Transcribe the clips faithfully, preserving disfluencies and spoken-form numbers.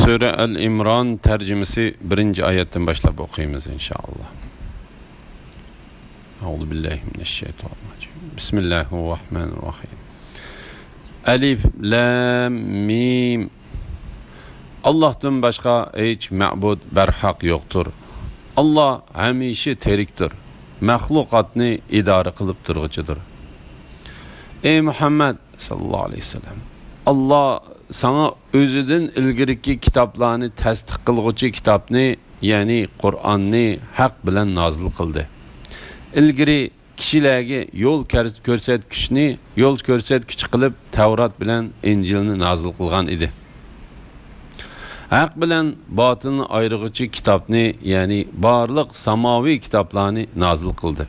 سۈرە ئەل ئىمران تەرجىمىسى بىرىنچى ئايەتتىن باشلاپ ئوقۇيمىز، ئىنشائاللا. أعوذ بالله من الشيطان الرجيم. بسم الله الرحمن الرحيم. ئەلىف لام مىم. ئاللاھتىن باشقا ھېچ مەبۇد بەرھەق يوقتۇر. ئاللا ھەمىشە تىرىكتۇر، مەخلۇقاتنى ئىدارە قىلىپ تۇرغۇچىدۇر. ئەي مۇھەممەد ساللاللاھۇ ئەلەيھى ۋەسەللەم، ئاللا ساڭا ئۆزىدىن ئىلگىرىكى كىتابلارنى تەستىق قىلغۇچى كىتابنى، يەنى قۇرئاننى ھەق بىلەن نازىل قىلدى. ئىلگىرى كىشىلەرگە يول كەر-، كۆرسەتكۈچنى، يول كۆرسەتكۈچ قىلىپ تەۋرات بىلەن ئىنجىلنى نازىل قىلغان ئىدى. ھەق بىلەن باتىلنى ئايرىغۇچى كىتابنى، يەنى بارلىق ساماۋىي كىتابلارنى نازىل قىلدى.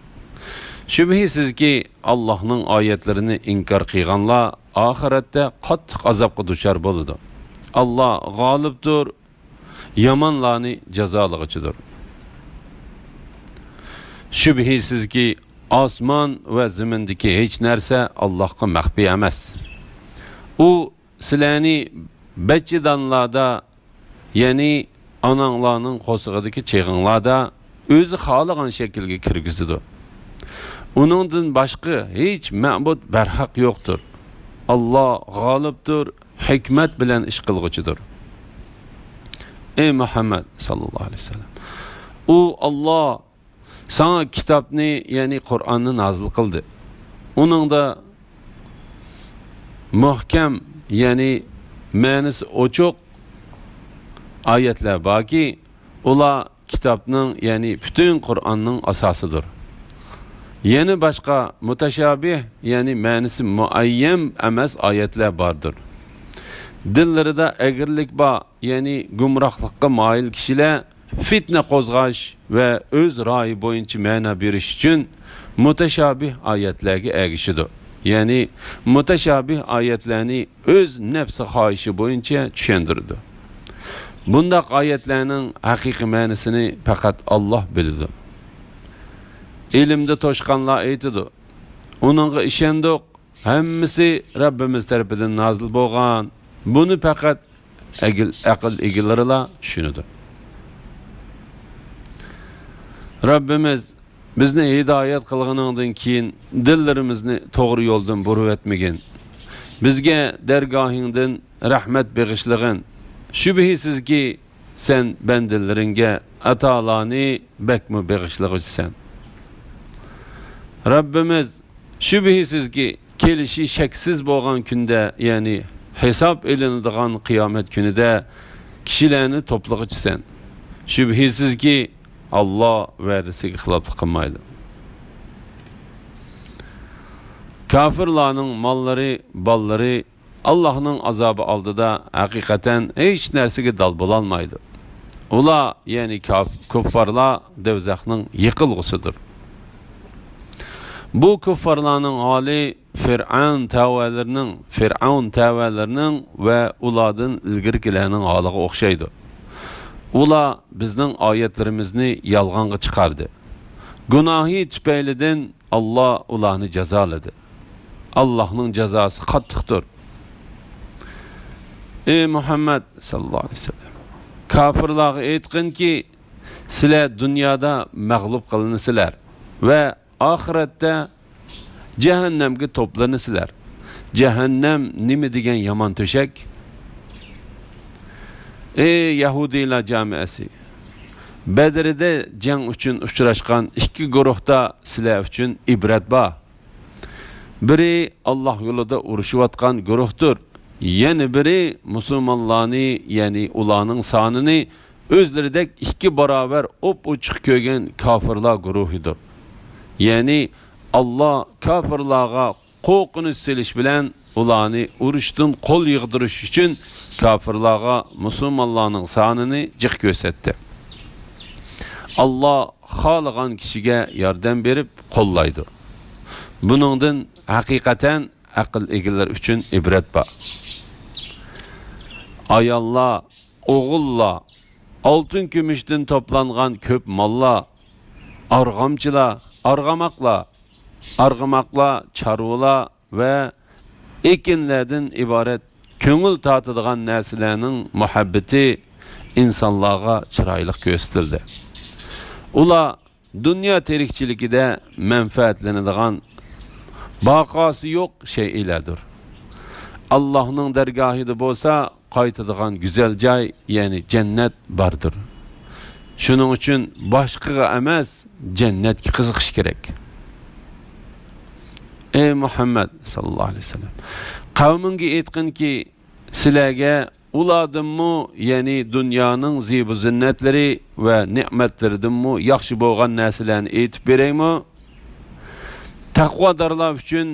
شۈبھىسىزكى، ئاللاھنىڭ ئايەتلىرىنى ئىنكار قىلغانلار ئاخىرەتتە قاتتىق ئازابقا دۇچار بولىدۇ. ئاللا غالىبتۇر، يامانلارنى جازالىغۇچىدۇر. شۈبھىسىزكى، ئاسمان ۋە زېمىندىكى ھېچ نەرسە ئاللاھقا مەخپىي ئەمەس. ئۇ سىلەرنى بەچچىدانلاردا، يەنى ئاناڭلارنىڭ قورسىقىدىكى چېغىڭلاردا ئۆزى خالىغان شەكىلگە كىرگۈزىدۇ. ئۇنىڭدىن باشقا ھېچ مەبۇد بەرھەق يوقتۇر. ئاللا غالىبتۇر، ھېكمەت بىلەن ئىش قىلغۇچىدۇر. ئەي مۇھەممەد ساللاللاھۇ ئەلەيھى ۋەسەللەم، ئۇ ئاللا ساڭا كىتابنى، يەنى قۇرئاننى نازىل قىلدى. ئۇنىڭدا مۇھكەم، يەنى مەنىسى ئوچۇق ئايەتلەر باركى، ئۇلار كىتابنىڭ، يەنى پۈتۈن قۇرئاننىڭ ئاساسىدۇر. يەنە باشقا مۇتەشابىھ، يەنى مەنىسى مۇئەييەن ئەمەس ئايەتلەر باردۇر. دىللىرىدا ئەگرىلىك بار، يەنى گۇمراھلىققا مايىل كىشىلەر فىتنە قوزغاش ۋە ئۆز رايى بويىچە مەنە بېرىش ئۈچۈن مۇتەشابىھ ئايەتلەرگە ئەگىشىدۇ. يەنى مۇتەشابىھ ئايەتلەرنى ئۆز نەپسى خاھىشى بويىچە چۈشەندۈرىدۇ. بۇنداق ئايەتلەرنىڭ ھەقىقىي مەنىسىنى پەقەت ئاللا بىلىدۇ. ئىلىمدە توشقانلار ئېيتىدۇ، ئۇنىڭغا ئىشەندۇق، ھەممىسى رەببىمىز تەرىپىدىن نازىل بولغان. بۇنى پەقەت ئەگىل-، ئەقىل ئىگىلىرىلا چۈشىنىدۇ. رەببىمىز، بىزنى ھىدايەت قىلغىنىڭدىن كېيىن دىللىرىمىزنى توغرا يولدىن بۇرۇۋەتمىگىن. بىزگە دەرگاھىڭدىن رەھمەت بېغىشلىغىن. شۈبھىسىزكى، سەن بەندىلىرىڭگە ئاتالارنى بەكمۇ بېغىشلىغۇچىسەن. رەببىمىز، شۈبھىسىزكى، كېلىشى شەكسىز بولغان كۈندە، يەنى ھېساب ئېلىنىدىغان قىيامەت كۈنىدە كىشىلەرنى توپلىغۇچىسەن. شۈبھىسىزكى، ئاللا ۋەدىسىگە خىلاپلىق قىلمايدۇ. كاپىرلارنىڭ ماللىرى، بالىلىرى ئاللاھنىڭ ئازابى ئالدىدا ھەقىقەتەن ھېچ نەرسىگە دال بولالمايدۇ. ئۇلار، يەنى كاپ-، كۇففارلار دوزاخنىڭ يېقىلغۇسىدۇر. بۇ كۇففارلارنىڭ ھالى فىرئەۋن تەۋەلىرىنىڭ، فىرئەۋن تەۋەلىرىنىڭ ۋە ئۇلاردىن ئىلگىرىكىلەرنىڭ ھالىغا ئوخشايدۇ. ئۇلار بىزنىڭ ئايەتلىرىمىزنى يالغانغا چىقاردى. گۇناھى تۈپەيلىدىن ئاللا ئۇلارنى جازالىدى. ئاللاھنىڭ جازاسى قاتتىقتۇر. ئەي مۇھەممەد ساللاللاھۇ ئەلەيھى ۋەسەللەم، كاپىرلارغا ئېيتقىنكى، سىلەر دۇنيادا مەغلۇپ قىلىنىسىلەر ۋە ئاخىرەتتە جەھەننەمگە توپلىنىسىلەر. جەھەننەم نېمە دېگەن يامان تۆشەك! ئەي يەھۇدىيلار جامائەسى! بەدرىدە جەڭ ئۈچۈن ئۇچراشقان ئىككى گۇرۇھتا سىلەر ئۈچۈن ئىبرەت بار. بىرى ئاللاھ يولىدا ئۇرۇشۇۋاتقان گۇرۇھتۇر. يەنە بىرى مۇسۇلمانلارنى، يەنى ئۇلارنىڭ سانىنى ئۆزلىرىدەك ئىككى باراۋەر ئوپئوچۇق كۆرگەن كاپىرلار گۇرۇھىدۇر. يەنى ئاللاھ كاپىرلارغا قورقۇنچ سېلىش بىلەن ئۇلارنى ئۇرۇشتىن قول يىغدۇرۇش ئۈچۈن كاپىرلارغا مۇسۇلمانلارنىڭ سانىنى جىق كۆرسەتتى. ئاللاھ خالىغان كىشىگە ياردەم بېرىپ قوللايدۇ. بۇنىڭدىن ھەقىقەتەن ئەقىل ئىگىلىرى ئۈچۈن ئىبرەت بار. ئاياللار، ئوغۇللار، ئالتۇن-كۈمۈشتىن توپلانغان كۆپ ماللار، ئارغامچىلار، ئارغىماقلار، ئارغىماقلار، چارۋىلار ۋە ئېكىنلەردىن ئىبارەت كۆڭۈل تارتىدىغان نەرسىلەرنىڭ مۇھەببىتى ئىنسانلارغا چىرايلىق كۆرسىتىلدى. ئۇلار دۇنيا تىرىكچىلىكىدە مەنپەئەتلىنىدىغان باقاسى يوق شەيئىلەردۇر. ئاللاھنىڭ دەرگاھىدا بولسا قايتىدىغان گۈزەل جاي، يەنى جەننەت باردۇر. شۇنىڭ ئۈچۈن باشقىغا ئەمەس، جەننەتكە قىزىقىش كېرەك. ئەي مۇھەممەد ساللاللاھۇ ئەلەيھى ۋەسەللەم، قەۋمىڭگە ئېيتقىنكى، سىلەرگە ئۇلاردىنمۇ، يەنى دۇنيانىڭ زىبۇ زىننەتلىرى ۋە نېمەتلىرىدىنمۇ ياخشى بولغان نەرسىلەرنى ئېيتىپ بېرەيمۇ؟ تەقۋادارلار ئۈچۈن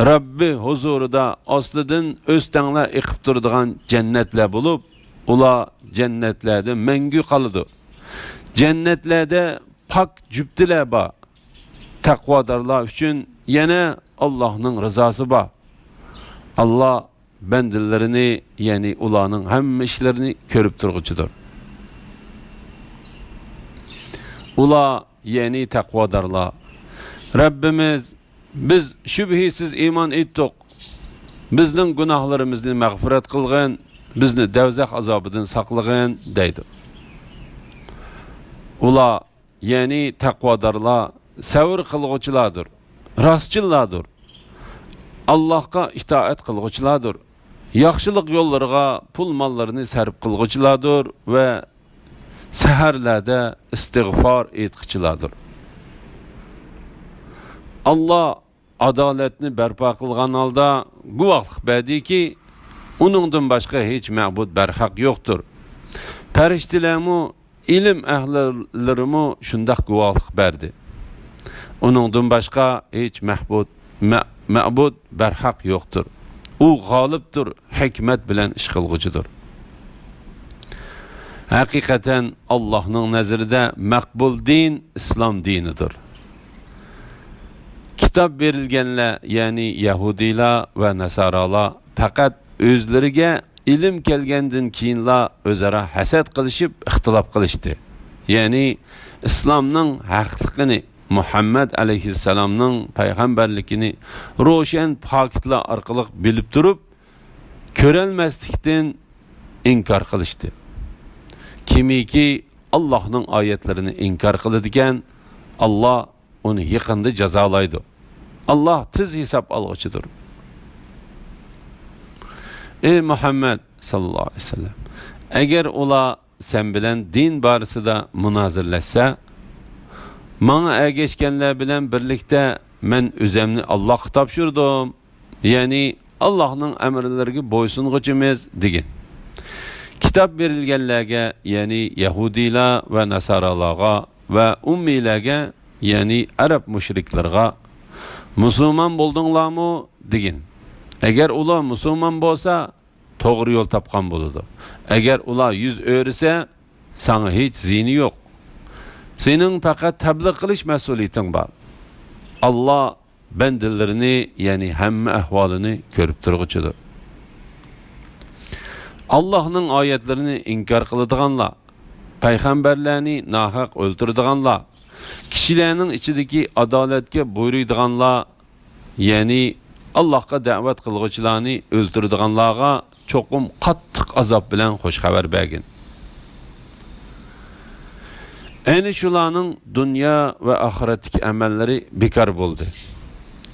رەببى ھۇزۇرىدا ئاستىدىن ئۆستەڭلەر ئېقىپ تۇرىدىغان جەننەتلەر بولۇپ، ئۇلار جەننەتلەردە مەڭگۈ قالىدۇ. جەننەتلەردە پاك جۈپتىلەر بار. تەقۋادارلار ئۈچۈن يەنە ئاللاھنىڭ رىزاسى بار. ئاللا بەندىلىرىنى، يەنى ئۇلارنىڭ ھەممە ئىشلىرىنى كۆرۈپ تۇرغۇچىدۇر. ئۇلار، يەنى تەقۋادارلار، رەببىمىز، بىز شۈبھىسىز ئىمان ئېيتتۇق. بىزنىڭ گۇناھلىرىمىزنى مەغپىرەت قىلغىن، بىزنى دەۋزەخ ئازابىدىن ساقلىغىن، دەيدۇ. ئۇلار، يەنى تەقۋادارلار سەۋر قىلغۇچىلاردۇر، راستچىللاردۇر، ئاللاھقا ئىتائەت قىلغۇچىلاردۇر، ياخشىلىق يوللىرىغا پۇل-ماللىرىنى سەرپ قىلغۇچىلاردۇر ۋە سەھەرلەردە ئىستىغفار ئېيتقۇچىلاردۇر. ئاللا ئادالەتنى بەرپا قىلغان ھالدا گۇۋاھلىق بەردىكى، ئۇنىڭدىن باشقا ھېچ مەبۇد بەرھەق يوقتۇر. پەرىشتىلەرمۇ، ئىلىم ئەھلىلىرىمۇ شۇنداق گۇۋاھلىق بەردى. ئۇنىڭدىن باشقا ھېچ مەھبۇد، مە-، مەبۇد بەرھەق يوقتۇر. ئۇ غالىبتۇر، ھېكمەت بىلەن ئىش قىلغۇچىدۇر. ھەقىقەتەن، ئاللاھنىڭ نەزىرىدە مەقبۇل دىن ئىسلام دىنىدۇر. كىتاب بېرىلگەنلەر، يەنى يەھۇدىيلار ۋە ناسارالار پەقەت ئۆزلىرىگە ئىلىم كەلگەندىن كېيىنلا ئۆزئارا ھەسەت قىلىشىپ ئىختىلاپ قىلىشتى. يەنى ئىسلامنىڭ ھەقلىقىنى، مۇھەممەد ئەلەيھىسسالامنىڭ پەيغەمبەرلىكىنى روشەن پاكىتلار ئارقىلىق بىلىپ تۇرۇپ، كۆرەلمەسلىكتىن ئىنكار قىلىشتى. كىمكى ئاللاھنىڭ ئايەتلىرىنى ئىنكار قىلىدىكەن، ئاللا ئۇنى يېقىندا جازالايدۇ. ئاللا تېز ھېساب ئالغۇچىدۇر. ئەي مۇھەممەد ساللاللاھۇ ئەلەيھى ۋەسەللەم، ئەگەر ئۇلار سەن بىلەن دىن بارىسىدا مۇنازىرىلەشسە، ماڭا ئەگەشكەنلەر بىلەن بىرلىكتە مەن ئۆزەمنى ئاللاھقا تاپشۇردۇم، يەنى ئاللاھنىڭ ئەمىرلىرىگە بويسۇنغۇچىمىز، دېگىن. كىتاب بېرىلگەنلەرگە، يەنى يەھۇدىيلار ۋە ناسارالارغا ۋە ئۇممىيلەرگە، يەنى ئەرەب مۇشرىكلىرىغا، مۇسۇلمان بولدۇڭلارمۇ؟ دېگىن. ئەگەر ئۇلار مۇسۇلمان بولسا، توغرا يول تاپقان بولىدۇ. ئەگەر ئۇلار يۈز ئۆرۈسە، ساڭا ھېچ زىيىنى يوق. سېنىڭ پەقەت تەبلىغ قىلىش مەسئۇلىيىتىڭ بار. ئاللا بەندىلىرىنى، يەنى ھەممە ئەھۋالىنى كۆرۈپ تۇرغۇچىدۇر. ئاللاھنىڭ ئايەتلىرىنى ئىنكار قىلىدىغانلار، پەيغەمبەرلەرنى ناھەق ئۆلتۈرىدىغانلار، كىشىلەرنىڭ ئىچىدىكى ئادالەتكە بۇيرۇيدىغانلار، يەنى ئاللاھقا دەۋەت قىلغۇچىلارنى ئۆلتۈرىدىغانلارغا چوقۇم قاتتىق ئازاب بىلەن خۇش خەۋەر بەرگىن. ئەنە شۇلارنىڭ دۇنيا ۋە ئاخىرەتتىكى ئەمەللىرى بىكار بولدى.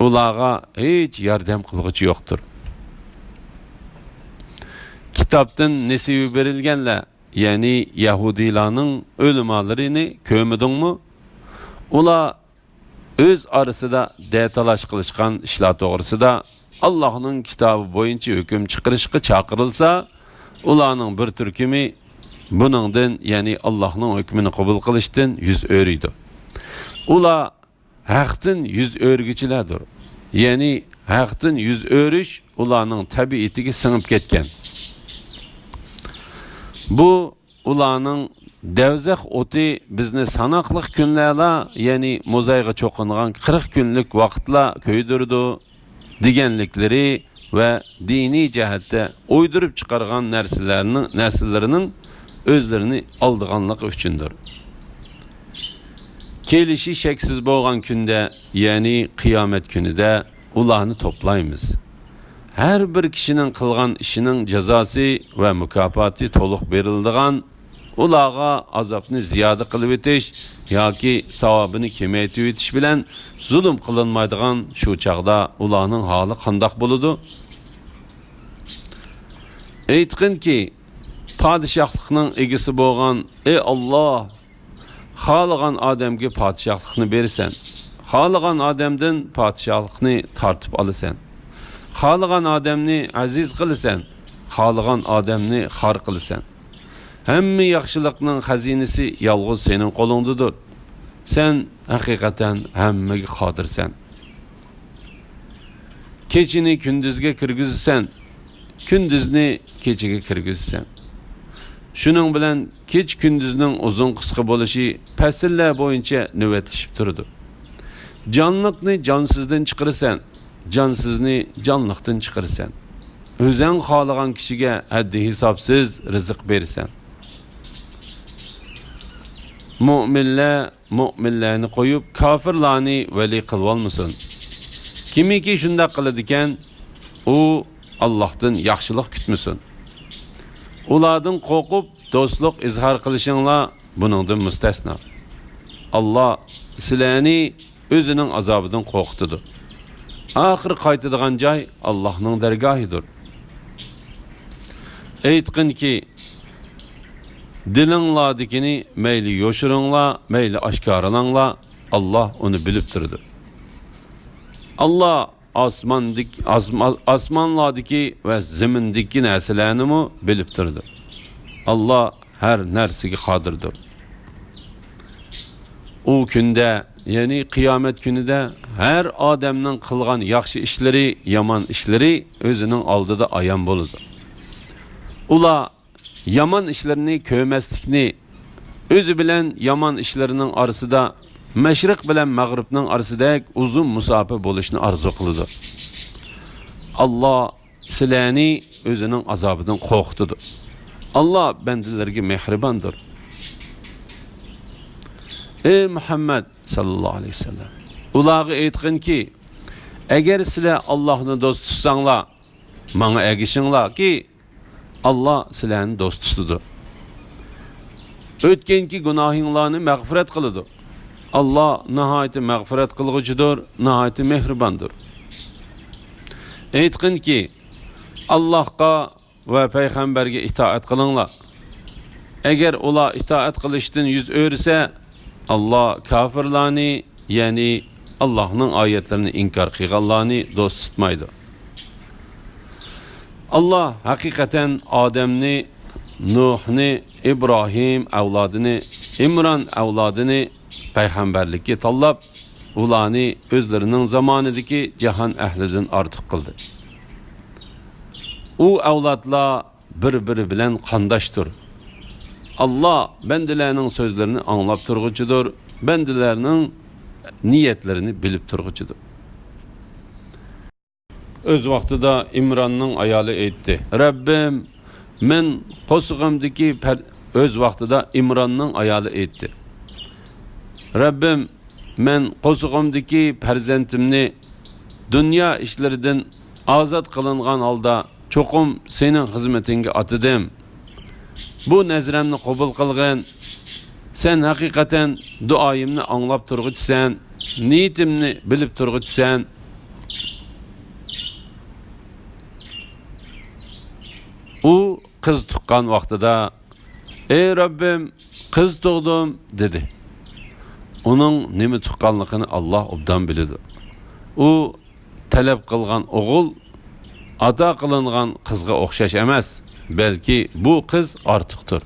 ئۇلارغا ھېچ ياردەم قىلغۇچى يوقتۇر. كىتابتىن نېسىۋە بېرىلگەنلەر، يەنى يەھۇدىيلارنىڭ ئۆلىمالىرىنى كۆرمىدىڭمۇ؟ ئۇلار ئۆز ئارىسىدا دەتالاش قىلىشقان ئىشلار توغرىسىدا ئاللاھنىڭ كىتابى بويىچە ھۆكۈم چىقىرىشقا چاقىرىلسا، ئۇلارنىڭ بىر تۈركۈمى بۇنىڭدىن، يەنى ئاللاھنىڭ ھۆكمىنى قوبۇل قىلىشتىن يۈز ئۆرۈيدۇ. ئۇلار ھەقتىن يۈز ئۆرۈگۈچىلەردۇر. يەنى ھەقتىن يۈز ئۆرۈش ئۇلارنىڭ تەبىئىتىگە سىڭىپ كەتكەن. بۇ ئۇلارنىڭ دەۋزەخ ئوتى بىزنى ساناقلىق كۈنلەرلا، يەنى موزايغا چوقۇنغان قىرىق كۈنلۈك ۋاقىتلا كۆيدۈرىدۇ، دېگەنلىكلىرى ۋە دىنىي جەھەتتە ئويدۇرۇپ چىقارغان نەرسىلەرنىڭ، نەرسىلىرىنىڭ ئۆزلىرىنى ئالدىغانلىقى ئۈچۈندۇر. كېلىشى شەكسىز بولغان كۈندە، يەنى قىيامەت كۈنىدە ئۇلارنى توپلايمىز. ھەر بىر كىشىنىڭ قىلغان ئىشىنىڭ جازاسى ۋە مۇكاپاتى تولۇق بېرىلىدىغان ئۇلارغا ئازابنى زىيادە قىلىۋېتىش ياكى ساۋابىنى كېمەيتىۋېتىش بىلەن زۇلۇم قىلىنمايدىغان شۇ چاغدا ئۇلارنىڭ ھالى قانداق بولىدۇ؟ ئېيتقىنكى، پادىشاھلىقنىڭ ئىگىسى بولغان، ئى ئاللاھ، خالىغان ئادەمگە پادىشاھلىقنى بېرىسەن. خالىغان ئادەمدىن پادىشاھلىقنى تارتىپ ئالىسەن. خالىغان ئادەمنى ئەزىز قىلىسەن. خالىغان ئادەمنى خار قىلىسەن. ھەممە ياخشىلىقنىڭ خەزىنىسى يالغۇز سېنىڭ قولۇڭدىدۇر. سەن ھەقىقەتەن ھەممىگە قادىرسەن. كېچىنى كۈندۈزگە كىرگۈزىسەن، كۈندۈزنى كېچىگە كىرگۈزىسەن. شۇنىڭ بىلەن كېچە-كۈندۈزنىڭ ئۇزۇن-قىسقا بولۇشى پەسىللەر بويىچە نۆۋەتلىشىپ تۇرىدۇ. جانلىقنى جانسىزدىن چىقىرىسەن، جانسىزنى جانلىقتىن چىقىرىسەن. ئۆزەڭ خالىغان كىشىگە ھەددى-ھېسابسىز رىزىق بېرىسەن. مۆمىنلەر مۆمىنلەرنى قويۇپ، كاپىرلارنى ۋەلىي قىلىۋالمىسۇن. كىمكى شۇنداق قىلىدىكەن، ئۇ ئاللاھتىن ياخشىلىق كۈتمىسۇن. ئۇلاردىن قورقۇپ، دوستلۇق ئىزھار قىلىشىڭلار بۇنىڭدىن مۇستەسنا. ئاللاھ سىلەرنى ئۆزىنىڭ ئازابىدىن قورقۇتىدۇ. ئاخىر قايتىدىغان جاي ئاللاھنىڭ دەرگاھىدۇر. ئېيتقىنكى، دىلىڭلاردىكىنى مەيلى يوشۇرۇڭلار، مەيلى ئاشكارىلاڭلار، ئاللاھ ئۇنى بىلىپ تۇرىدۇ. ئاللاھ ئاسماندىك-، ئاسما-، ئاسمانلاردىكى ۋە زېمىندىكى نەرسىلەرنىمۇ بىلىپ تۇرىدۇ. ئاللاھ ھەر نەرسىگە قادىردۇر. ئۇ كۈندە، يەنى قىيامەت كۈنىدە ھەر ئادەمنىڭ قىلغان ياخشى ئىشلىرى، يامان ئىشلىرى ئۆزىنىڭ ئالدىدا ئايان بولىدۇ. ئۇلار يامان ئىشلىرىنى كۆرمەسلىكنى، ئۆزى بىلەن يامان ئىشلىرىنىڭ ئارىسىدا مەشرىق بىلەن مەغرىبنىڭ ئارىسىدەك ئۇزۇن مۇساپە بولۇشنى ئارزۇ قىلىدۇ. ئاللاھ سىلەرنى ئۆزىنىڭ ئازابىدىن قورقۇتىدۇ. ئاللاھ بەندىلىرىگە مېھرىباندۇر. ئەي مۇھەممەد ساللاللاھۇ ئەلەيھى ۋەسەللەم، ئۇلارغا ئېيتقىنكى، ئەگەر سىلەر ئاللاھنى دوست تۇتساڭلار، ماڭا ئەگىشىڭلاركى، ئاللاھ سىلەرنى دوست تۇتىدۇ. ئۆتكەنكى گۇناھىڭلارنى مەغپىرەت قىلىدۇ. ئاللاھ ناھايىتى مەغپىرەت قىلغۇچىدۇر، ناھايىتى مېھرىباندۇر. ئېيتقىنكى، ئاللاھقا ۋە پەيغەمبەرگە ئىتائەت قىلىڭلار. ئەگەر ئۇلار ئىتائەت قىلىشتىن يۈز ئۆرۈسە، ئاللاھ كاپىرلارنى، يەنى ئاللاھنىڭ ئايەتلىرىنى ئىنكار قىلغانلارنى دوست تۇتمايدۇ. ئاللاھ ھەقىقەتەن ئادەمنى، نۇھنى، ئىبراھىم ئەۋلادىنى، ئىمران ئەۋلادىنى پەيغەمبەرلىككە تاللاپ، ئۇلارنى ئۆزلىرىنىڭ زامانىدىكى جاھان ئەھلىدىن ئارتۇق قىلدى. ئۇ ئەۋلادلار بىر-بىرى بىلەن قانداشتۇر. ئاللاھ بەندىلەرنىڭ سۆزلىرىنى ئاڭلاپ تۇرغۇچىدۇر، بەندىلەرنىڭ نىيەتلىرىنى بىلىپ تۇرغۇچىدۇر. ئۆز ۋاقتىدا ئىمراننىڭ ئايالى ئېيتتى، رەببىم، مەن قورسىقىمدىكى پەر-، ئۆز ۋاقتىدا ئىمراننىڭ ئايالى ئېيتتى، رەببىم، مەن قورسىقىمدىكى پەرزەنتىمنى دۇنيا ئىشلىرىدىن ئازاد قىلىنغان ھالدا چوقۇم سېنىڭ خىزمىتىڭگە ئاتىدىم. بۇ نەزرەمنى قوبۇل قىلغىن. سەن ھەقىقەتەن دۇئايىمنى ئاڭلاپ تۇرغۇچىسەن، نىيىتىمنى بىلىپ تۇرغۇچىسەن. ئۇ قىز تۇغقان ۋاقتىدا، ئەي رەببىم، قىز تۇغدۇم، دېدى. ئۇنىڭ نېمە تۇغقانلىقىنى ئاللاھ ئوبدان بىلىدۇ. ئۇ تەلەپ قىلغان ئوغۇل ئاتا قىلىنغان قىزغا ئوخشاش ئەمەس، بەلكى بۇ قىز ئارتۇقتۇر.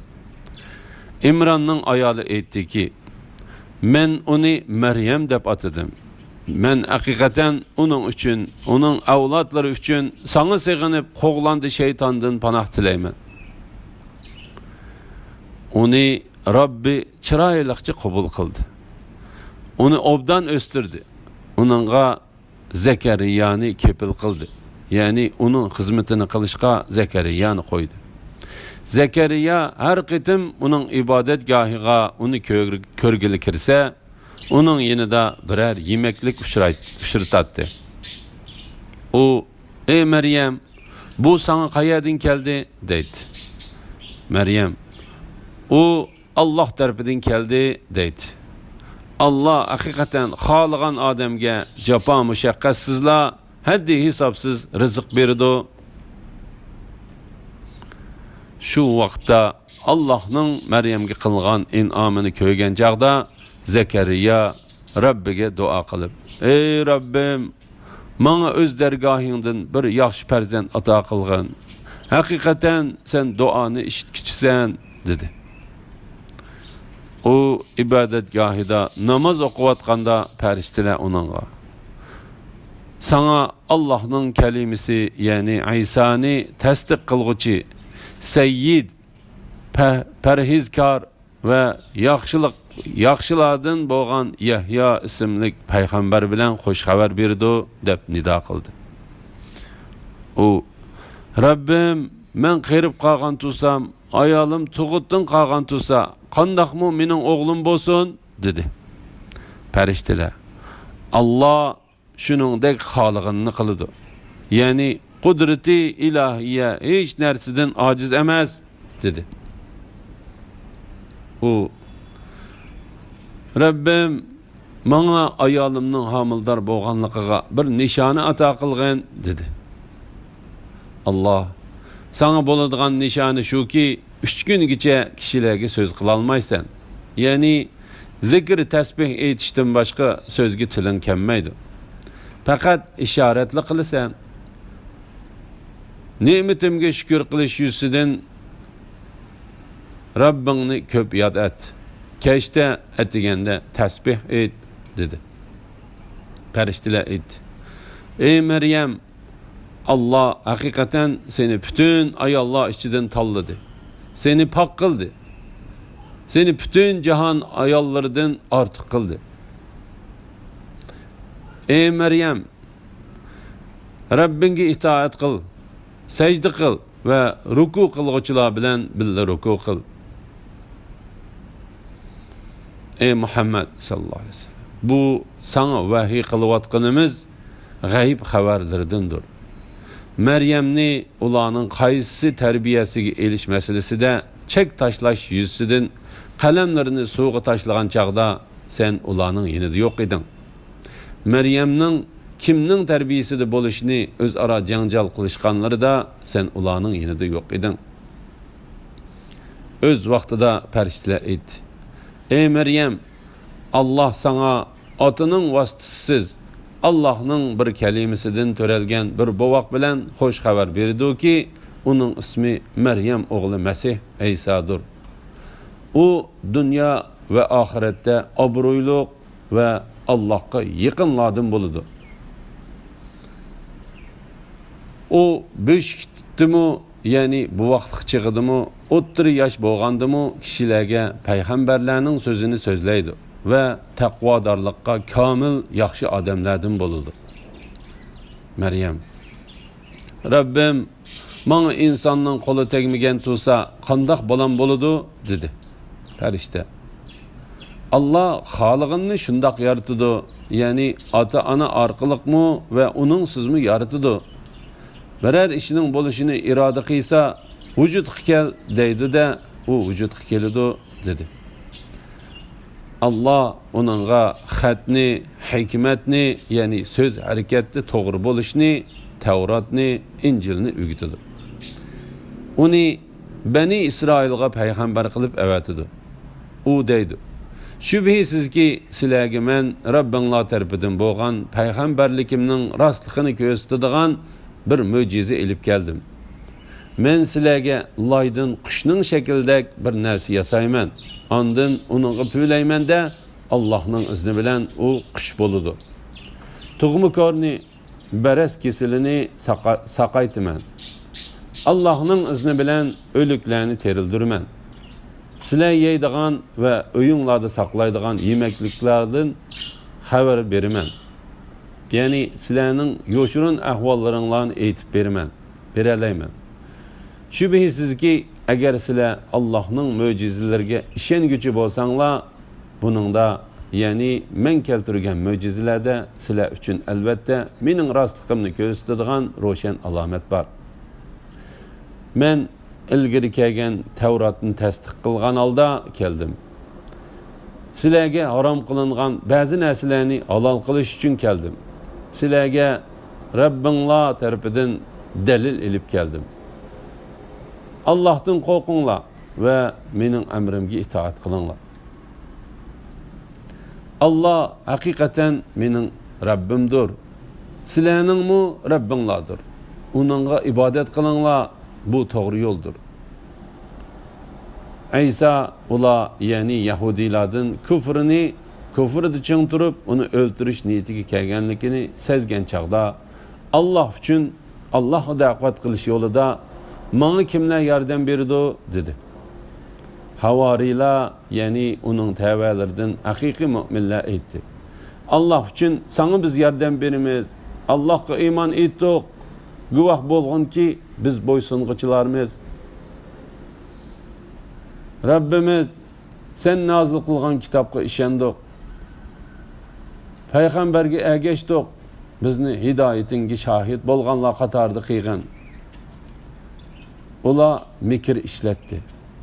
ئىمراننىڭ ئايالى ئېيتتىكى، مەن ئۇنى مەريەم دەپ ئاتىدىم. مەن ھەقىقەتەن ئۇنىڭ ئۈچۈن، ئۇنىڭ ئەۋلادلىرى ئۈچۈن ساڭا سېغىنىپ، قوغلاندى شەيتاندىن پاناھ تىلەيمەن. ئۇنى رەببى چىرايلىقچە قوبۇل قىلدى. ئۇنى ئوبدان ئۆستۈردى. ئۇنىڭغا زەكەرىيانى كېپىل قىلدى. يەنى ئۇنىڭ خىزمىتىنى قىلىشقا زەكەرىيانى قويدى. زەكەرىيا ھەر قېتىم ئۇنىڭ ئىبادەتگاھىغا ئۇنى كۆر-، كۆرگىلى كىرسە، ئۇنىڭ يېنىدا بىرەر يېمەكلىك ئۇچراي-، ئۇچرىتاتتى. ئۇ، ئەي مەريەم، بۇ ساڭا قەيەردىن كەلدى؟ دەيتتى. مەريەم، ئۇ ئاللاھ تەرىپىدىن كەلدى دەيدۇ. ئاللاھ ھەقىقەتەن خالىغان ئادەمگە جاپا مۇشەققەتسىزلا، ھەددى ھېسابسىز رىزىق بېرىدۇ. شۇ ۋاقىتتا ئاللاھنىڭ مەريەمگە قىلغان ئىنئامىنى كۆرگەن چاغدا زەكەرىيا رەببىگە دۇئا قىلىپ، ئەي رەببىم، ماڭا ئۆز دەرگاھىڭدىن بىر ياخشى پەرزەنت ئاتا قىلغىن. ھەقىقەتەن سەن دۇئانى ئىشىتكۈچىسەن، دېدى. ئۇ ئىبادەتگاھىدا ناماز ئوقۇۋاتقاندا پەرىشتىلەر ئۇنىڭغا، ساڭا ئاللاھنىڭ كەلىمىسى، يەنى ئەيسانى تەستىق قىلغۇچى سەييىد، پە-، پەرھىزكار ۋە ياخشىلىق، ياخشىلاردىن بولغان يەھيا ئىسىملىك پەيغەمبەر بىلەن خوش خەۋەر بېرىدۇ، دەپ نىدا قىلدى. ئۇ، رەببىم، مەن قېرىپ قالغان تۇرسام، ئايالىم تۇغۇتتىن قالغان تۇرسا، قانداقمۇ مېنىڭ ئوغلۇم بولسۇن؟ دېدى. پەرىشتىلەر، ئاللاھ شۇنىڭدەك خالىغىنىنى قىلىدۇ. يەنى قۇدرىتى ئىلاھىيە ھېچ نەرسىدىن ئاجىز ئەمەس، دېدى. ئۇ، رەببىم، ماڭا ئايالىمنىڭ ھامىلىدار بولغانلىقىغا بىر نىشانە ئاتا قىلغىن، دېدى. ئاللاھ، ساڭا بولىدىغان نىشانە شۇكى، ئۈچ كۈنگىچە كىشىلەرگە سۆز قىلالمايسەن. يەنى زىكىر، تەسبىھ ئېيتىشتىن باشقا سۆزگە تىلىڭ كەلمەيدۇ. پەقەت ئىشارەتلا قىلىسەن. نېمىتىمگە شۈكۈر قىلىش يۈزىسىدىن رەببىڭنى كۆپ ياد ئەت. كەچتە، ئەتىگەندە تەسبىھ ئېيت، دېدى. پەرىشتىلەر ئېيتتى، ئەي مەريەم، ئاللاھ ھەقىقەتەن سېنى پۈتۈن ئاياللار ئىچىدىن تاللىدى. سېنى پاك قىلدى. سېنى پۈتۈن جاھان ئاياللىرىدىن ئارتۇق قىلدى. ئەي مەريەم، رەببىڭگە ئىتائەت قىل، سەجدە قىل ۋە رۇكۇ قىلغۇچىلار بىلەن بىللە رۇكۇ قىل. ئەي مۇھەممەد ساللاللاھۇ ئەلەيھى ۋەسەللەم، بۇ ساڭا ۋەھىي قىلىۋاتقىنىمىز غەيىب خەۋەرلىرىدىندۇر. مەريەمنى ئۇلارنىڭ قايسىسى تەربىيەسىگە ئېلىش مەسىلىسىدە چەك تاشلاش يۈزىسىدىن قەلەملىرىنى سۇغا تاشلىغان چاغدا سەن ئۇلارنىڭ يېنىدا يوق ئىدىڭ. مەريەمنىڭ كىمنىڭ تەربىيىسىدە بولۇشىنى ئۆزئارا جاڭجال قىلىشقانلىرىدا سەن ئۇلارنىڭ يېنىدا يوق ئىدىڭ. ئۆز ۋاقتىدا پەرىشتىلەر ئېيتتى، ئەي مەريەم، ئاللاھ ساڭا ئاتىنىڭ ۋاسىتىسىز، ئاللاھنىڭ بىر كەلىمىسىدىن تۆرەلگەن بىر بوۋاق بىلەن خوش خەۋەر بېرىدۇكى، ئۇنىڭ ئىسمى مەريەم ئوغلى مەسىھ ئەيسادۇر. ئۇ دۇنيا ۋە ئاخىرەتتە ئابرۇيلۇق ۋە ئاللاھقا يېقىنلاردىن بولىدۇ. ئۇ بۆشۈكتىمۇ، يەنى بوۋاقلىق چېغىدىمۇ، ئوتتۇرا ياش بولغاندىمۇ كىشىلەرگە پەيغەمبەرلەرنىڭ سۆزىنى سۆزلەيدۇ ۋە تەقۋادارلىققا كامىل ياخشى ئادەملەردىن بولىدۇ. مەريەم، رەببىم، ماڭا ئىنساننىڭ قولى تەگمىگەن تۇرسا، قانداق بالام بولىدۇ؟ دېدى. پەرىشتە، ئاللاھ خالىغىنىنى شۇنداق يارىتىدۇ، يەنى ئاتا-ئانا ئارقىلىقمۇ ۋە ئۇنىڭسىزمۇ يارىتىدۇ. بىرەر ئىشنىڭ بولۇشىنى ئىرادە قىلسا، ۋۇجۇدقا كەل دەيدۇ-دە، ئۇ ۋۇجۇدقا كېلىدۇ، دېدى. ئاللاھ ئۇنىڭغا خەتنى، ھېكمەتنى، يەنى سۆز ھەرىكەتتە توغرا بولۇشنى، تەۋراتنى، ئىنجىلنى ئۆگىتىدۇ. ئۇنى بەنى ئىسرائىلغا پەيغەمبەر قىلىپ ئەۋەتىدۇ. ئۇ دەيدۇ، شۈبھىسىزكى، سىلەرگە مەن رەببىڭلار تەرىپىدىن بولغان پەيغەمبەرلىكىمنىڭ راستلىقىنى كۆرسىتىدىغان بىر مۆجىزە ئېلىپ كەلدىم. مەن سىلەرگە لايدىن قۇشنىڭ شەكلىدەك بىر نەرسە ياسايمەن. ئاندىن ئۇنىڭغا پۈۋلەيمەن-دە، ئاللاھنىڭ ئىزنى بىلەن ئۇ قۇش بولىدۇ. تۇغما كورنى، بەرەس كېسىلىنى ساقا-، ساقايتىمەن. ئاللاھنىڭ ئىزنى بىلەن ئۆلۈكلەرنى تىرىلدۈرىمەن. سىلەر يەيدىغان ۋە ئۆيۈڭلاردا ساقلايدىغان يېمەكلىكلەردىن خەۋەر بېرىمەن. يەنى سىلەرنىڭ يوشۇرۇن ئەھۋاللىرىڭلارنى ئېيتىپ بېرىمەن، بېرەلەيمەن. شۈبھىسىزكى، ئەگەر سىلەر ئاللاھنىڭ مۆجىزىلىرىگە ئىشەنگۈچى بولساڭلار، بۇنىڭدا، يەنى مەن كەلتۈرگەن مۆجىزىلەردە سىلەر ئۈچۈن ئەلۋەتتە مېنىڭ راستلىقىمنى كۆرسىتىدىغان روشەن ئالامەت بار. مەن ئىلگىرى كەلگەن تەۋراتنى تەستىق قىلغان ھالدا كەلدىم. سىلەرگە ھارام قىلىنغان بەزى نەرسىلەرنى ھالال قىلىش ئۈچۈن كەلدىم. سىلەرگە رەببىڭلار تەرىپىدىن دەلىل ئېلىپ كەلدىم. ئاللاھتىن قورقۇڭلار ۋە مېنىڭ ئەمرىمگە ئىتائەت قىلىڭلار. ئاللا ھەقىقەتەن مېنىڭ رەببىمدۇر. سىلەرنىڭمۇ رەببىڭلاردۇر. ئۇنىڭغا ئىبادەت قىلىڭلار، بۇ توغرا يولدۇر. ئەيسا ئۇلار، يەنى يەھۇدىيلاردىن كۇفرىنى، كۇفرىدا چىڭ تۇرۇپ، ئۇنى ئۆلتۈرۈش نىيىتىگە كەلگەنلىكىنى سەزگەن چاغدا، ئاللا ئۈچۈن، ئاللاغا دەۋەت قىلىش يولىدا ماڭا كىملەر ياردەم بېرىدۇ؟ دېدى. ھاۋارىيلار، يەنى ئۇنىڭ تەۋەلىرىدىن ھەقىقىي مۆمىنلەر ئېيتتى. ئاللا ئۈچۈن ساڭا بىز ياردەم بېرىمىز. ئاللاغا ئىمان ئېيتتۇق. گۇۋاھ بولغىنكى، بىز بويسۇنغۇچىلارمىز. رەببىمىز، سەن نازىل قىلغان كىتابقا ئىشەندۇق. پەيغەمبەرگە ئەگەشتۇق. بىزنى ھىدايىتىڭگە شاھىت بولغانلار قاتارىدا قىلغىن. ئۇلار مىكىر ئىشلەتتى.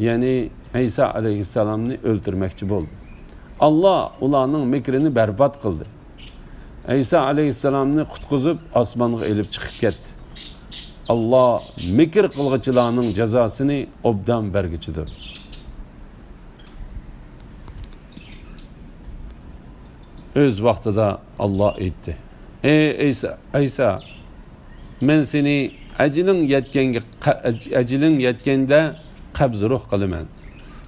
يەنى ئەيسا ئەلەيھىسسالامنى ئۆلتۈرمەكچى بولدى. ئاللا ئۇلارنىڭ مىكرىنى بەربات قىلدى. ئەيسا ئەلەيھىسسالامنى قۇتقۇزۇپ، ئاسمانغا ئېلىپ چىقىپ كەتتى. ئاللا مىكىر قىلغۇچىلارنىڭ جازاسىنى ئوبدان بەرگۈچىدۇر. ئۆز ۋاقتىدا ئاللا ئېيتتى: «ئەي ئەيسا، ئەيسا، مەن سېنى ئەجىلىڭ يەتكەنگە، ئەجىلىڭ يەتكەندە قەبزى روھ قىلىمەن.